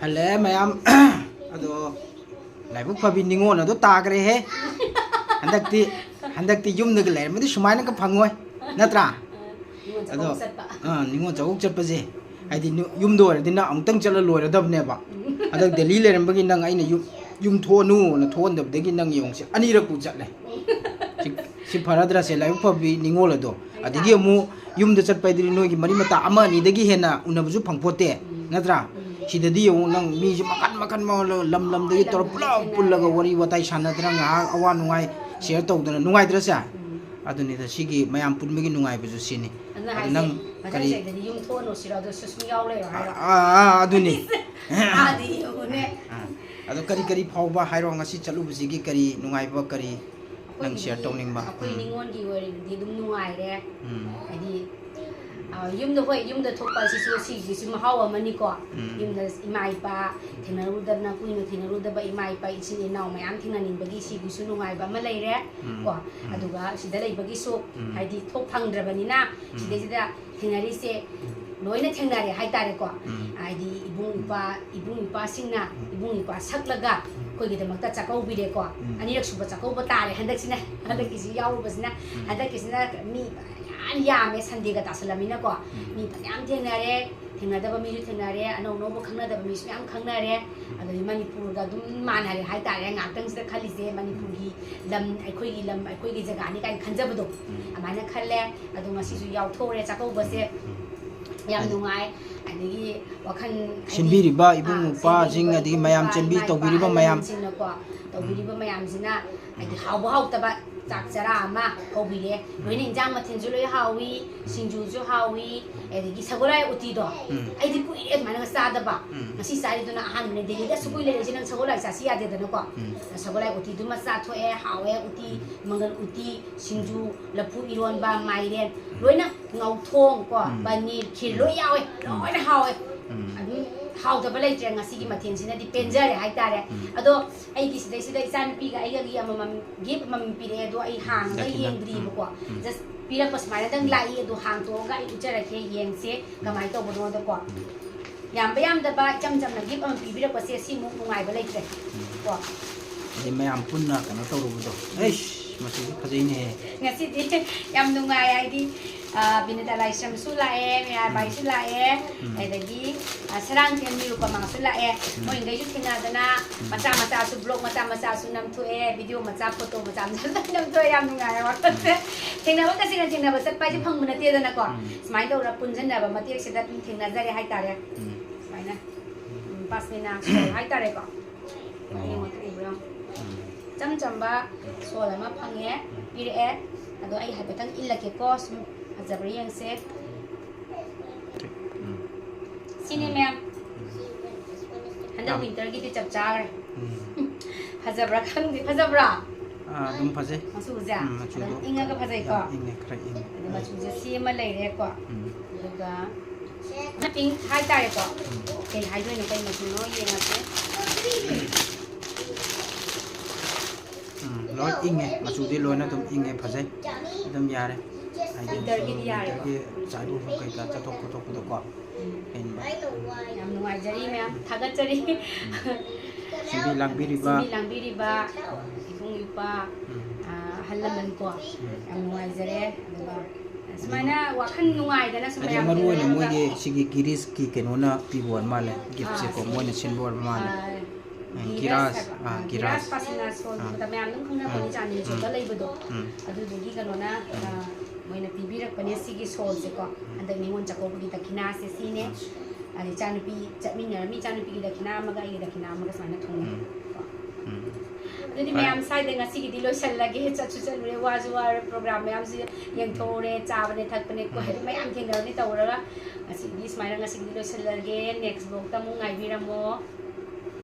ꯍꯜꯂꯛꯑꯦ ꯃꯌꯥꯝ꯫ ꯑꯗꯣ ꯂꯥꯏꯕꯛ ꯐꯕꯤ ꯅꯤꯉꯣꯜ ꯑꯗꯣ ꯇꯥꯈ꯭ꯔꯦꯍꯦ꯫ ꯍꯟꯗꯛꯇꯤ, ꯍꯟꯗꯛꯇꯤ ꯌꯨꯝꯗꯒ ꯂꯩꯔꯝꯃꯗꯤ ꯁꯨꯃꯥꯏꯅꯒ ꯐꯪꯉꯣꯏ, ꯅꯠꯇ꯭ꯔꯥ? ꯅꯤꯉꯣꯜ ꯑꯗꯣ, ꯆꯥꯛꯀꯧꯕ ꯆꯠꯄ꯫ ꯑꯥ, ꯅꯤꯉꯣꯜ ꯆꯥꯛꯀꯧꯕ ꯆꯠꯄꯁꯦ, ꯍꯥꯏꯗꯤ ꯅꯨ-, ꯌꯨꯝꯗ ꯑꯣꯏꯔꯗꯤ ꯅꯪ ꯑꯃꯨꯛꯇꯪ ꯆꯠꯂ ꯂꯣꯏꯔꯗꯕꯅꯦꯕ꯫ ꯎꯝ꯫ ꯍꯟꯗꯛ ꯗꯦꯜꯂꯤ ꯂꯩꯔꯝꯕꯒꯤ ꯅꯪ ꯑꯩꯅ ꯌꯨꯝ, ꯌꯨꯝ ꯊꯣꯛꯑꯅꯨꯅ ꯊꯣꯛꯍꯟꯗꯕꯗꯒꯤ ꯅꯪ ꯌꯦꯡꯉꯨꯁꯦ, ꯑꯅꯤꯔꯛꯄꯨ ꯆꯠꯂꯦ꯫ ꯁꯤ, ꯁꯤ ꯐꯔꯗ꯭ꯔꯥꯁꯦ? ꯂꯥꯏꯕꯛ ꯐꯕꯤ ꯅꯤꯉꯣꯜ ꯑꯗꯣ꯫ ꯑꯗꯒꯤ ꯑꯃꯨꯛ ꯌꯨꯝꯗ ꯆꯠꯄ ꯍꯥꯏꯗꯨꯗꯤ ꯅꯣꯏꯒꯤ ꯃꯔꯤ ꯃꯇꯥ ꯑꯃ ꯑꯅꯤꯗꯒꯤ ꯍꯦꯟꯅ ꯎꯅꯕꯁꯨ ꯐꯪꯄꯣꯠꯇꯦ, ꯎꯝ꯫ ꯅꯠꯇ꯭ꯔꯥ? ꯎꯝ꯫ ꯁꯤꯗꯗꯤ ꯌꯦꯡꯉꯨ, ꯅꯪ ꯃꯤꯁꯨ ꯃꯈꯟ ꯃꯈꯟ, ꯃꯈꯟ, ꯂꯝ ꯂꯝꯗꯒꯤ ꯇꯧꯔ ꯄꯨꯂꯞ ꯄꯨꯜꯂꯒ ꯋꯥꯔꯤ ꯋꯥꯇꯥꯏ ꯁꯥꯟꯅꯗꯅ ꯉꯥꯏꯍꯥꯛ ꯑꯋꯥ ꯅꯨꯡꯉꯥꯏ share ꯇꯧꯗꯅ ꯅꯨꯡꯉꯥꯏꯇ꯭ꯔꯁꯦ? ꯎꯝ꯫ ꯑꯗꯨꯅꯤꯗ ꯁꯤꯒꯤ ꯃꯌꯥꯝ ꯄꯨꯟꯕꯒꯤ ꯅꯨꯡꯉꯥꯏꯕꯁꯨ ꯁꯤꯅꯤ꯫ ꯑꯗꯨꯅ ꯑꯗꯨ ꯍꯥꯏꯁꯦ, ꯅꯪ ꯃꯊꯪ ꯀꯔꯤ ꯆꯍꯤꯗꯗꯤ ꯌꯨꯝ ꯊꯣꯛꯑꯅꯨ ꯁꯤꯔꯣ? ꯑꯗꯨ ꯁꯨꯁꯃꯤ ꯌꯥꯎ ꯂꯩꯔꯣ ꯍꯥꯏꯔꯣ? ꯑꯥ, ꯑꯥ, ꯑꯥ, ꯑꯗꯨꯅꯤ꯫ ꯑꯥꯗꯤ ꯌꯦꯡꯉꯨꯅꯦ꯫ ꯑꯥ꯫ ꯑꯗꯣ ꯀꯔꯤ ꯀꯔꯤ ꯐꯥꯎꯕ ꯍꯥꯏꯔꯣ? ꯉꯁꯤ ꯆꯠꯂꯨꯕꯁꯤꯒꯤ ꯀꯔꯤ ꯅꯨꯡꯉꯥꯏꯕ, ꯀꯔꯤ? ꯅꯪ share ꯇꯧꯅꯤꯡꯕ? ꯑꯩꯈꯣꯏ ꯎꯝ. ꯅꯤꯉꯣꯜꯒꯤ ꯑꯣꯏꯔꯗꯤ ꯑꯗꯨꯝ ꯅꯨꯡꯉꯥꯏꯔꯦ꯫ ꯎꯝ. ꯍꯥꯏꯗꯤ, ꯑ, ꯌꯨꯝꯗ, ꯍꯣꯏ, ꯌꯨꯝꯗ ꯊꯣꯛꯄ ꯑꯁꯤꯁꯨ, ꯁꯤꯒꯤꯁꯨ ꯃꯍꯥꯎ ꯑꯃꯅꯤꯀꯣ꯫ ꯎꯝ. ꯌꯨꯝꯗ ꯏꯃꯥ ꯏꯄꯥ ꯊꯦꯡꯅꯔꯨꯗꯅ, ꯀꯨꯏꯅ ꯊꯦꯡꯅꯔꯨꯗꯕ ꯏꯃꯥ ꯏꯄꯥ, ꯏꯆꯤꯟ ꯏꯅꯥꯎ ꯃꯌꯥꯝ ꯊꯦꯡꯅꯅꯤꯡꯕꯒꯤ ꯁꯤꯒꯤꯁꯨ ꯅꯨꯡꯉꯥꯏꯕ ꯑꯃ ꯂꯩꯔꯦ꯫ ꯎꯝ. ꯀꯣ, ꯎꯝ. ꯑꯗꯨꯒ ꯁꯤꯗ ꯂꯩꯕꯒꯤꯁꯨ, ꯎꯝ. ꯍꯥꯏꯗꯤ, ꯊꯣꯛ ꯐꯪꯗ꯭ꯔꯕꯅꯤꯅ, ꯎꯝ. ꯁꯤꯗꯩꯁꯤꯗ ꯊꯦꯡꯅꯔꯤꯁꯦ ꯂꯣꯏꯅ ꯊꯦꯡꯅꯔꯦ ꯍꯥꯏꯇꯥꯔꯦꯀꯣ꯫ ꯎꯝ. ꯍꯥꯏꯗꯤ, ꯏꯕꯨꯡ ꯏꯄꯥ, ꯏꯕꯨꯡ ꯏꯄꯥꯁꯤꯡꯅ, ꯎꯝ. ꯏꯕꯨꯡ ꯏꯄꯥ ꯁꯛꯂꯒ ꯎꯝ. ꯑꯩꯈꯣꯏꯒꯤꯗꯃꯛꯇ ꯆꯥꯛꯀꯧꯕꯤꯔꯦꯀꯣ꯫ ꯎꯝ. ꯑꯅꯤꯔꯛ ꯁꯨꯕ ꯆꯥꯛꯀꯧꯕ ꯇꯥꯔꯦ ꯍꯟꯗꯛꯁꯤꯅ꯫ ꯍꯟꯗꯛꯀꯤꯁꯤ ꯌꯥꯎꯔꯨꯕꯁꯤꯅ, ꯎꯝ. ꯍꯟꯗꯛꯀꯤꯁꯤꯅ ꯃꯤ ꯐꯅꯌꯥꯝ ꯌꯥꯝꯃꯦ, Sunday-ꯒ ꯇꯥꯁꯜꯂꯝꯃꯤꯅꯀꯣ꯫ ꯎꯝ. ꯃꯤ ꯐꯅꯌꯥꯝ ꯊꯦꯡꯅꯔꯦ, ꯊꯦꯡꯅꯗꯕ ꯃꯤꯁꯨ ꯊꯦꯡꯅꯔꯦ, ꯑꯅꯧ ꯑꯅꯧꯕ ꯈꯪꯅꯗꯕ ꯃꯤꯁꯨ ꯃꯌꯥꯝ ꯈꯪꯅꯔꯦ꯫ ꯑꯗꯒꯤ ꯃꯅꯤꯄꯨꯔꯒ ꯑꯗꯨꯝ ꯃꯥꯟꯅꯔꯦ ꯍꯥꯏꯇꯥꯔꯦ꯫ ꯉꯥꯛꯇꯪꯁꯤꯗ ꯈꯜꯂꯤꯁꯦ ꯃꯅꯤꯄꯨꯔꯒꯤ ꯂꯝ, ꯑꯩꯈꯣꯏꯒꯤ ꯂꯝ, ꯑꯩꯈꯣꯏꯒꯤ ꯖꯒꯥꯅꯤ ꯀꯥꯏꯅ ꯈꯟꯖꯕꯗꯣ, ꯎꯝ. ꯑꯗꯨꯃꯥꯏꯅ ꯈꯜꯂꯦ꯫ ꯑꯗꯣ ꯉꯁꯤꯁꯨ ꯌꯥꯎꯊꯣꯛꯎꯔꯦ ꯆꯥꯛꯀꯧꯕꯁꯦ꯫ ꯎꯝ. ꯌꯥꯝ ꯑꯗ- ꯅꯨꯡꯉꯥꯏ꯫ ꯑꯗꯒꯤ ꯋꯥꯈꯜ, ꯍꯥꯏꯗꯤ, ꯁꯤꯟꯕꯤꯔꯤꯕ ꯑꯥ, ꯏꯕꯨꯡ ꯏꯄ꯭ꯋꯥꯁꯤꯡ, ꯁꯤꯟꯕꯤꯔꯤꯕ ꯑꯗꯒꯤ ꯏꯕꯨꯡ ꯃꯌꯥꯝ ꯏꯄ꯭ꯋꯥ, ꯆꯦꯟꯕꯤ ꯏꯃꯥ ꯏꯄꯥ, ꯇꯧꯕꯤꯔꯤꯕ ꯑꯍꯜ ꯃꯌꯥꯝ꯫ ꯂꯃꯟꯁꯤꯡꯅꯀꯣ, ꯇꯧꯕꯤꯔꯤꯕ ꯃꯌꯥꯝꯁꯤꯅ, ꯍꯥꯏꯗꯤ, ꯎꯝ. ꯍꯥꯎꯕ ꯍꯥꯎꯇꯕ ꯆꯥꯛ ꯆꯔꯥ ꯑꯃ ꯀꯧꯕꯤꯔꯦ꯫ ꯂꯣꯏꯅ ꯏꯟꯖꯥꯡ ꯃꯊꯦꯜꯁꯨ ꯂꯣꯏ ꯍꯥꯎꯏ, ꯁꯤꯡꯖꯨꯁꯨ ꯍꯥꯎꯏ, ꯑꯗꯒꯤ ꯁꯒꯣꯜꯍꯋꯥꯏ ꯎꯇꯤꯗꯣ, ꯎꯝ. ꯑꯩꯗꯤ ꯀꯨꯏꯔꯦ ꯑꯗꯨꯃꯥꯏꯅꯒ ꯆꯥꯗꯕ꯫ ꯎꯝ. ꯉꯁꯤ ꯆꯥꯔꯤꯗꯨꯅ ꯑꯍꯥꯟꯕꯅꯦ꯫ ꯗꯦꯜꯂꯤꯗ ꯑꯁꯨꯛ ꯀꯨꯏ ꯂꯩꯔꯛꯏꯁꯦ, ꯅꯪ ꯁꯒꯣꯜꯍꯋꯥꯏ ꯆꯥꯁꯤ ꯌꯥꯗꯦꯗꯅꯀꯣ꯫ ꯎꯝ. ꯁꯒꯣꯜꯍꯋꯥꯏ ꯎꯇꯤꯗꯨꯃ ꯆꯥꯊꯣꯛꯑꯦ, ꯍꯥꯎꯋꯦ ꯎꯇꯤ, ꯃꯪꯒꯜ ꯎꯇꯤ, ꯁꯤꯡꯖꯨ, ꯂꯐꯨ ꯏꯔꯣꯟꯕ, ꯃꯥꯏꯔꯦꯟ, ꯂꯣꯏꯅ ꯉꯧꯊꯣꯡ ꯀꯣ, ꯎꯝ. ꯄꯅꯤꯔ, ꯈꯤꯔ, ꯎꯝ. ꯂꯣꯏ ꯌꯥꯎꯋꯦ, ꯎꯝ. ꯂꯣꯏꯅ ꯍꯥꯎꯋꯦ꯫ ꯎꯝ. ꯑꯗꯨꯝ ꯍꯥꯎꯇꯕ ꯂꯩꯇ꯭ꯔꯦ ꯉꯁꯤꯒꯤ ꯃꯊꯦꯜꯁꯤꯅꯗꯤ, ꯄꯦꯟꯖꯔꯦ ꯍꯥꯏꯇꯥꯔꯦ꯫ ꯎꯝ. ꯑꯗꯣ ꯑꯩꯒꯤ ꯁꯤꯗꯩꯁꯤꯗ ꯏꯆꯥꯅꯨꯄꯤꯒ ꯑꯩꯒꯒꯤ ꯑꯃꯃꯝ gift ꯑꯃꯃꯝ ꯄꯤꯔꯛꯑꯦ꯫ ꯑꯗꯣ ꯑꯩ ꯍꯥꯡꯉꯒ ꯗꯈꯤꯅꯥ꯫ ꯌꯦꯡꯗ꯭ꯔꯤꯕꯀꯣ꯫ ꯎꯝ. Just ꯄꯤꯔꯛꯄ ꯁꯨꯃꯥꯏꯅꯗꯪ ꯂꯥꯛꯏ꯫ ꯑꯗꯣ ꯍꯥꯡꯇꯣꯛꯑꯒ ꯑꯩ ꯎꯠꯆꯔꯛꯀꯦ, ꯌꯦꯡꯁꯦ ꯀꯃꯥꯏꯅ ꯇꯧꯕꯅꯣꯗꯀꯣ꯫ ꯌꯥꯝꯕ ꯌꯥꯝꯗꯕ ꯏꯆꯝ ꯆꯝꯅ gift ꯑꯃ ꯄꯤꯕꯤꯔꯛꯄꯁꯦ ꯁꯤꯃꯨꯛ ꯅꯨꯡꯉꯥꯏꯕ ꯂꯩꯇ꯭ꯔꯦ ꯀꯣ꯫ ꯑꯗꯩ ꯃꯌꯥꯝ ꯄꯨꯟꯅ ꯀꯩꯅꯣ ꯇꯧꯔꯨꯕꯗꯣ꯫ ꯑꯩꯁ, ꯃꯁꯤꯁꯨ ꯐꯖꯩꯅꯦꯍꯦ꯫ ꯉꯁꯤꯗꯤ ꯌꯥꯝ ꯅꯨꯡꯉꯥꯏ, ꯍꯥꯏꯗꯤ, ꯑ, ꯕꯤꯅꯤꯇꯥ ꯂꯥꯏꯁ꯭ꯔꯝꯁꯨ ꯂꯥꯛꯑꯦ, ꯃꯤꯔꯥꯕꯥꯏꯁꯨ ꯂꯥꯛꯑꯦ, ꯎꯝ. ꯑꯗꯒꯤ, ꯑ, ꯁꯔꯥꯡꯊꯦꯝ ꯅꯤꯔꯨꯄꯃꯥꯁꯨ ꯂꯥꯛꯑꯦ꯫ ꯎꯝ. ꯃꯣꯏꯈꯩꯁꯨ ꯊꯦꯡꯅꯗꯅ ꯃꯆꯥ ꯃꯆꯥꯁꯨ, vlog ꯃꯆꯥ ꯃꯆꯥꯁꯨ ꯅꯝꯊꯣꯛꯑꯦ, video ꯃꯆꯥ, photo ꯃꯆꯥ ꯃꯆꯥ ꯂꯣꯏ ꯅꯝꯊꯣꯛꯑꯦ꯫ ꯌꯥꯝ ꯅꯨꯡꯉꯥꯏꯔꯦ ꯋꯥꯈꯜꯁꯦ꯫ ꯊꯦꯡꯅꯕ, ꯇꯁꯦꯡꯅ ꯊꯦꯡꯅꯕ ꯆꯠꯄ ꯍꯥꯏꯁꯦ ꯐꯪꯕ ꯅꯠꯇꯦꯗꯅꯀꯣ꯫ ꯎꯝ. ꯁꯨꯃꯥꯏꯅ ꯇꯧꯔ ꯄꯨꯟꯁꯤꯟꯅꯕ ꯃꯇꯦꯛꯁꯤꯗ ꯑꯗꯨꯝ ꯊꯦꯡꯅꯖꯔꯦ ꯍꯥꯏꯇꯥꯔꯦ꯫ ꯎꯝ. ꯁꯨꯃꯥꯏꯅ, ꯎꯝ, ꯄꯥꯁꯃꯤꯅꯥ shawl ꯍꯥꯏꯇꯥꯔꯦꯀꯣ꯫ ꯑꯣ. ꯌꯦꯡꯉꯣ, ꯎꯕ꯭ꯔꯥ? ꯎꯝ. ꯏꯆꯝ ꯆꯝꯕ shawl ꯑꯃ ꯐꯪꯉꯦ, ꯄꯤꯔꯛꯑꯦ꯫ ꯑꯗꯣ ꯑꯩ ꯍꯥꯏꯐꯦꯠꯇꯪ ꯏꯜꯂꯛꯀꯦꯀꯣ, ꯁꯨꯝ ꯐꯖꯕ꯭ꯔꯥ ꯌꯦꯡꯁꯦ꯫ ꯎꯝ. ꯁꯤꯅꯦ, ma'am꯫ ꯍꯟꯗꯛ ꯌꯥꯝ winterꯒꯤꯗꯤ ꯆꯞ ꯆꯥꯈ꯭ꯔꯦ꯫ ꯎꯝ. ꯐꯖꯕ꯭ꯔꯥ ꯈꯪꯗꯦ, ꯐꯖꯕ꯭ꯔꯥ? ꯑꯥ, ꯑꯗꯨꯝ ꯐꯖꯩ꯫ ꯃꯆꯨꯁꯦ ꯎꯝ, ꯃꯆꯨꯗꯣ ꯑꯗꯨꯝ ꯏꯪꯉꯒ ꯐꯖꯩꯀꯣ꯫ ꯌꯥꯝ ꯏꯪꯉꯦ, ꯈꯔ ꯏꯪꯉꯦ꯫ ꯑꯗꯨ ꯃꯆꯨꯁꯦ ꯁꯤ ꯑꯃ ꯂꯩꯔꯦꯀꯣ꯫ ꯎꯝ꯫ ꯑꯗꯨꯒ ꯄꯤꯡ ꯍꯥꯏꯇꯥꯔꯦꯀꯣ꯫ ꯎꯝ꯫ ꯀꯩ ꯍꯥꯏꯗꯣꯏꯅꯣ, ꯀꯩ ꯃꯆꯨꯅꯣ ꯌꯦꯡꯉꯁꯦ꯫ ꯎꯝ, ꯂꯣꯏ ꯏꯪꯉꯦ, ꯃꯆꯨꯗꯤ ꯂꯣꯏꯅ ꯑꯗꯨꯝ ꯏꯪꯉꯦ, ꯐꯖꯩ, ꯑꯗꯨꯝ ꯌꯥꯔꯦ꯫ ꯍꯥꯏꯗꯤ ꯋꯤꯟꯇꯔꯒꯤꯗꯤ ꯌꯥꯔꯦꯀꯣ꯫ ꯋꯤꯟꯇꯔꯒꯤ ꯆꯥꯛꯏꯪ ꯀꯩꯀꯥ ꯆꯠꯊꯣꯛ ꯈꯣꯠꯇꯣꯛꯄꯗꯀꯣ꯫ ꯎꯝ꯫ ꯐꯦꯟꯕ꯫ ꯌꯥꯝ ꯅꯨꯡꯉꯥꯏꯖꯔꯤ ꯃꯌꯥꯝ, ꯊꯥꯒꯠꯆꯔꯤ꯫ ꯎꯝ꯫ ꯁꯤꯟꯕꯤ ꯂꯥꯡꯕꯤꯔꯤꯕ꯫ ꯁꯤꯟꯕꯤ ꯂꯥꯡꯕꯤꯔꯤꯕ ꯏꯕꯨꯡ ꯏꯄ꯭ꯋꯥ, ꯎꯝ꯫ ꯑ, ꯑꯍꯜ ꯂꯃꯟ ꯀꯣ, ꯎꯝ꯫ ꯌꯥꯝ ꯅꯨꯡꯉꯥꯏꯖꯔꯦ꯫ ꯑꯗꯨꯒ ꯁꯨꯃꯥꯏꯅ ꯋꯥꯈꯜ ꯅꯨꯡꯉꯥꯏꯗꯅ ꯁꯨꯝ ꯍꯥꯏꯗꯤ ꯃꯌꯥꯝ ꯃꯔꯨ ꯑꯣꯏꯅ ꯊꯦꯡꯅꯔꯒ ꯃꯣꯏꯒꯤ ꯁꯤꯒꯤ ꯒꯤꯔꯤꯁꯀꯤ ꯀꯩꯅꯣꯅ ꯄꯤꯕ ꯑꯣꯏꯔ ꯃꯥꯜꯂꯦ, gift ꯁꯦꯀꯣ, ꯑꯥ, ꯃꯣꯏꯅ ꯁꯤꯟꯕ ꯑꯣꯏꯔ ꯃꯥꯜꯂꯦ꯫ ꯑꯥ, ꯎꯝ, ꯒꯤꯔꯥꯁ ꯒꯤꯔꯥꯁ, ꯍꯥꯏꯕ, ꯑꯥ, ꯑꯥ, ꯒꯤꯔꯥꯁ ꯒꯤꯔꯥꯁ꯫ ꯄꯥꯁꯅꯥ ꯁꯣꯜ ꯑꯥ꯫ ꯍꯥꯏꯕꯗ ꯃꯌꯥꯝ ꯑꯗꯨꯝ ꯈꯪꯅꯕꯅꯤ, ꯎꯝ꯫ ꯆꯥꯟꯗꯅꯤ ꯎꯝ꯫ ꯆꯧꯛꯇ ꯂꯩꯕꯗꯣ꯫ ꯎꯝ꯫ ꯑꯗꯨꯗꯨꯒꯤ ꯀꯩꯅꯣꯅ, ꯎꯝ꯫ ꯑꯥ, ꯃꯣꯏꯅ ꯄꯤꯕꯤꯔꯛꯄꯅꯦ ꯁꯤꯒꯤ ꯁꯣꯜꯁꯦꯀꯣ꯫ ꯎꯝ꯫ ꯍꯟꯗꯛ ꯅꯤꯉꯣꯜ ꯆꯥꯛꯀꯧꯕꯒꯤ ꯗꯈꯤꯅꯥꯁꯦ ꯁꯤꯅꯦ꯫ ꯎꯝ꯫ ꯑꯗꯩ ꯏꯆꯥꯅꯨꯄꯤ ꯆꯠꯃꯤꯟꯅꯔꯝꯃꯤ, ꯏꯆꯥꯅꯨꯄꯤꯒꯤ ꯗꯈꯤꯅꯥ ꯑꯃꯒ ꯑꯩꯒꯤ ꯗꯈꯤꯅꯥ ꯑꯃꯒ ꯁꯨꯃꯥꯏꯅ ꯊꯣꯡꯉꯦ꯫ ꯎꯝ꯫ ꯀꯣ꯫ ꯎꯝ꯫ ꯑꯗꯨꯗꯤ ꯐꯔꯦ꯫ ꯃꯌꯥꯝ ꯁ꯭ꯋꯥꯏꯗ ꯉꯁꯤꯒꯤꯗꯤ ꯂꯣꯏꯁꯜꯂꯒꯦ꯫ ꯆꯠꯁꯨ ꯆꯠꯂꯨꯔꯦ, ꯋꯥꯁꯨ ꯋꯥꯔꯦ, program ꯃꯌꯥꯝꯁꯨ ꯌꯦꯡꯊꯣꯛꯎꯔꯦ, ꯆꯥꯕꯅꯦ ꯊꯛꯄꯅꯦ ꯀꯣꯏ ꯎꯝ꯫ ꯑꯗꯨ ꯃꯌꯥꯝ ꯊꯦꯡꯅꯕꯅꯤ ꯇꯧꯔꯒ ꯉꯁꯤꯒꯤꯗꯤ ꯁꯨꯃꯥꯏꯅ ꯉꯁꯤꯒꯤꯗꯤ ꯂꯣꯏꯁꯜꯂꯒꯦ꯫ Next vlogꯇ ꯑꯃꯨꯛ ꯉꯥꯏꯕꯤꯔꯝꯃꯣ꯫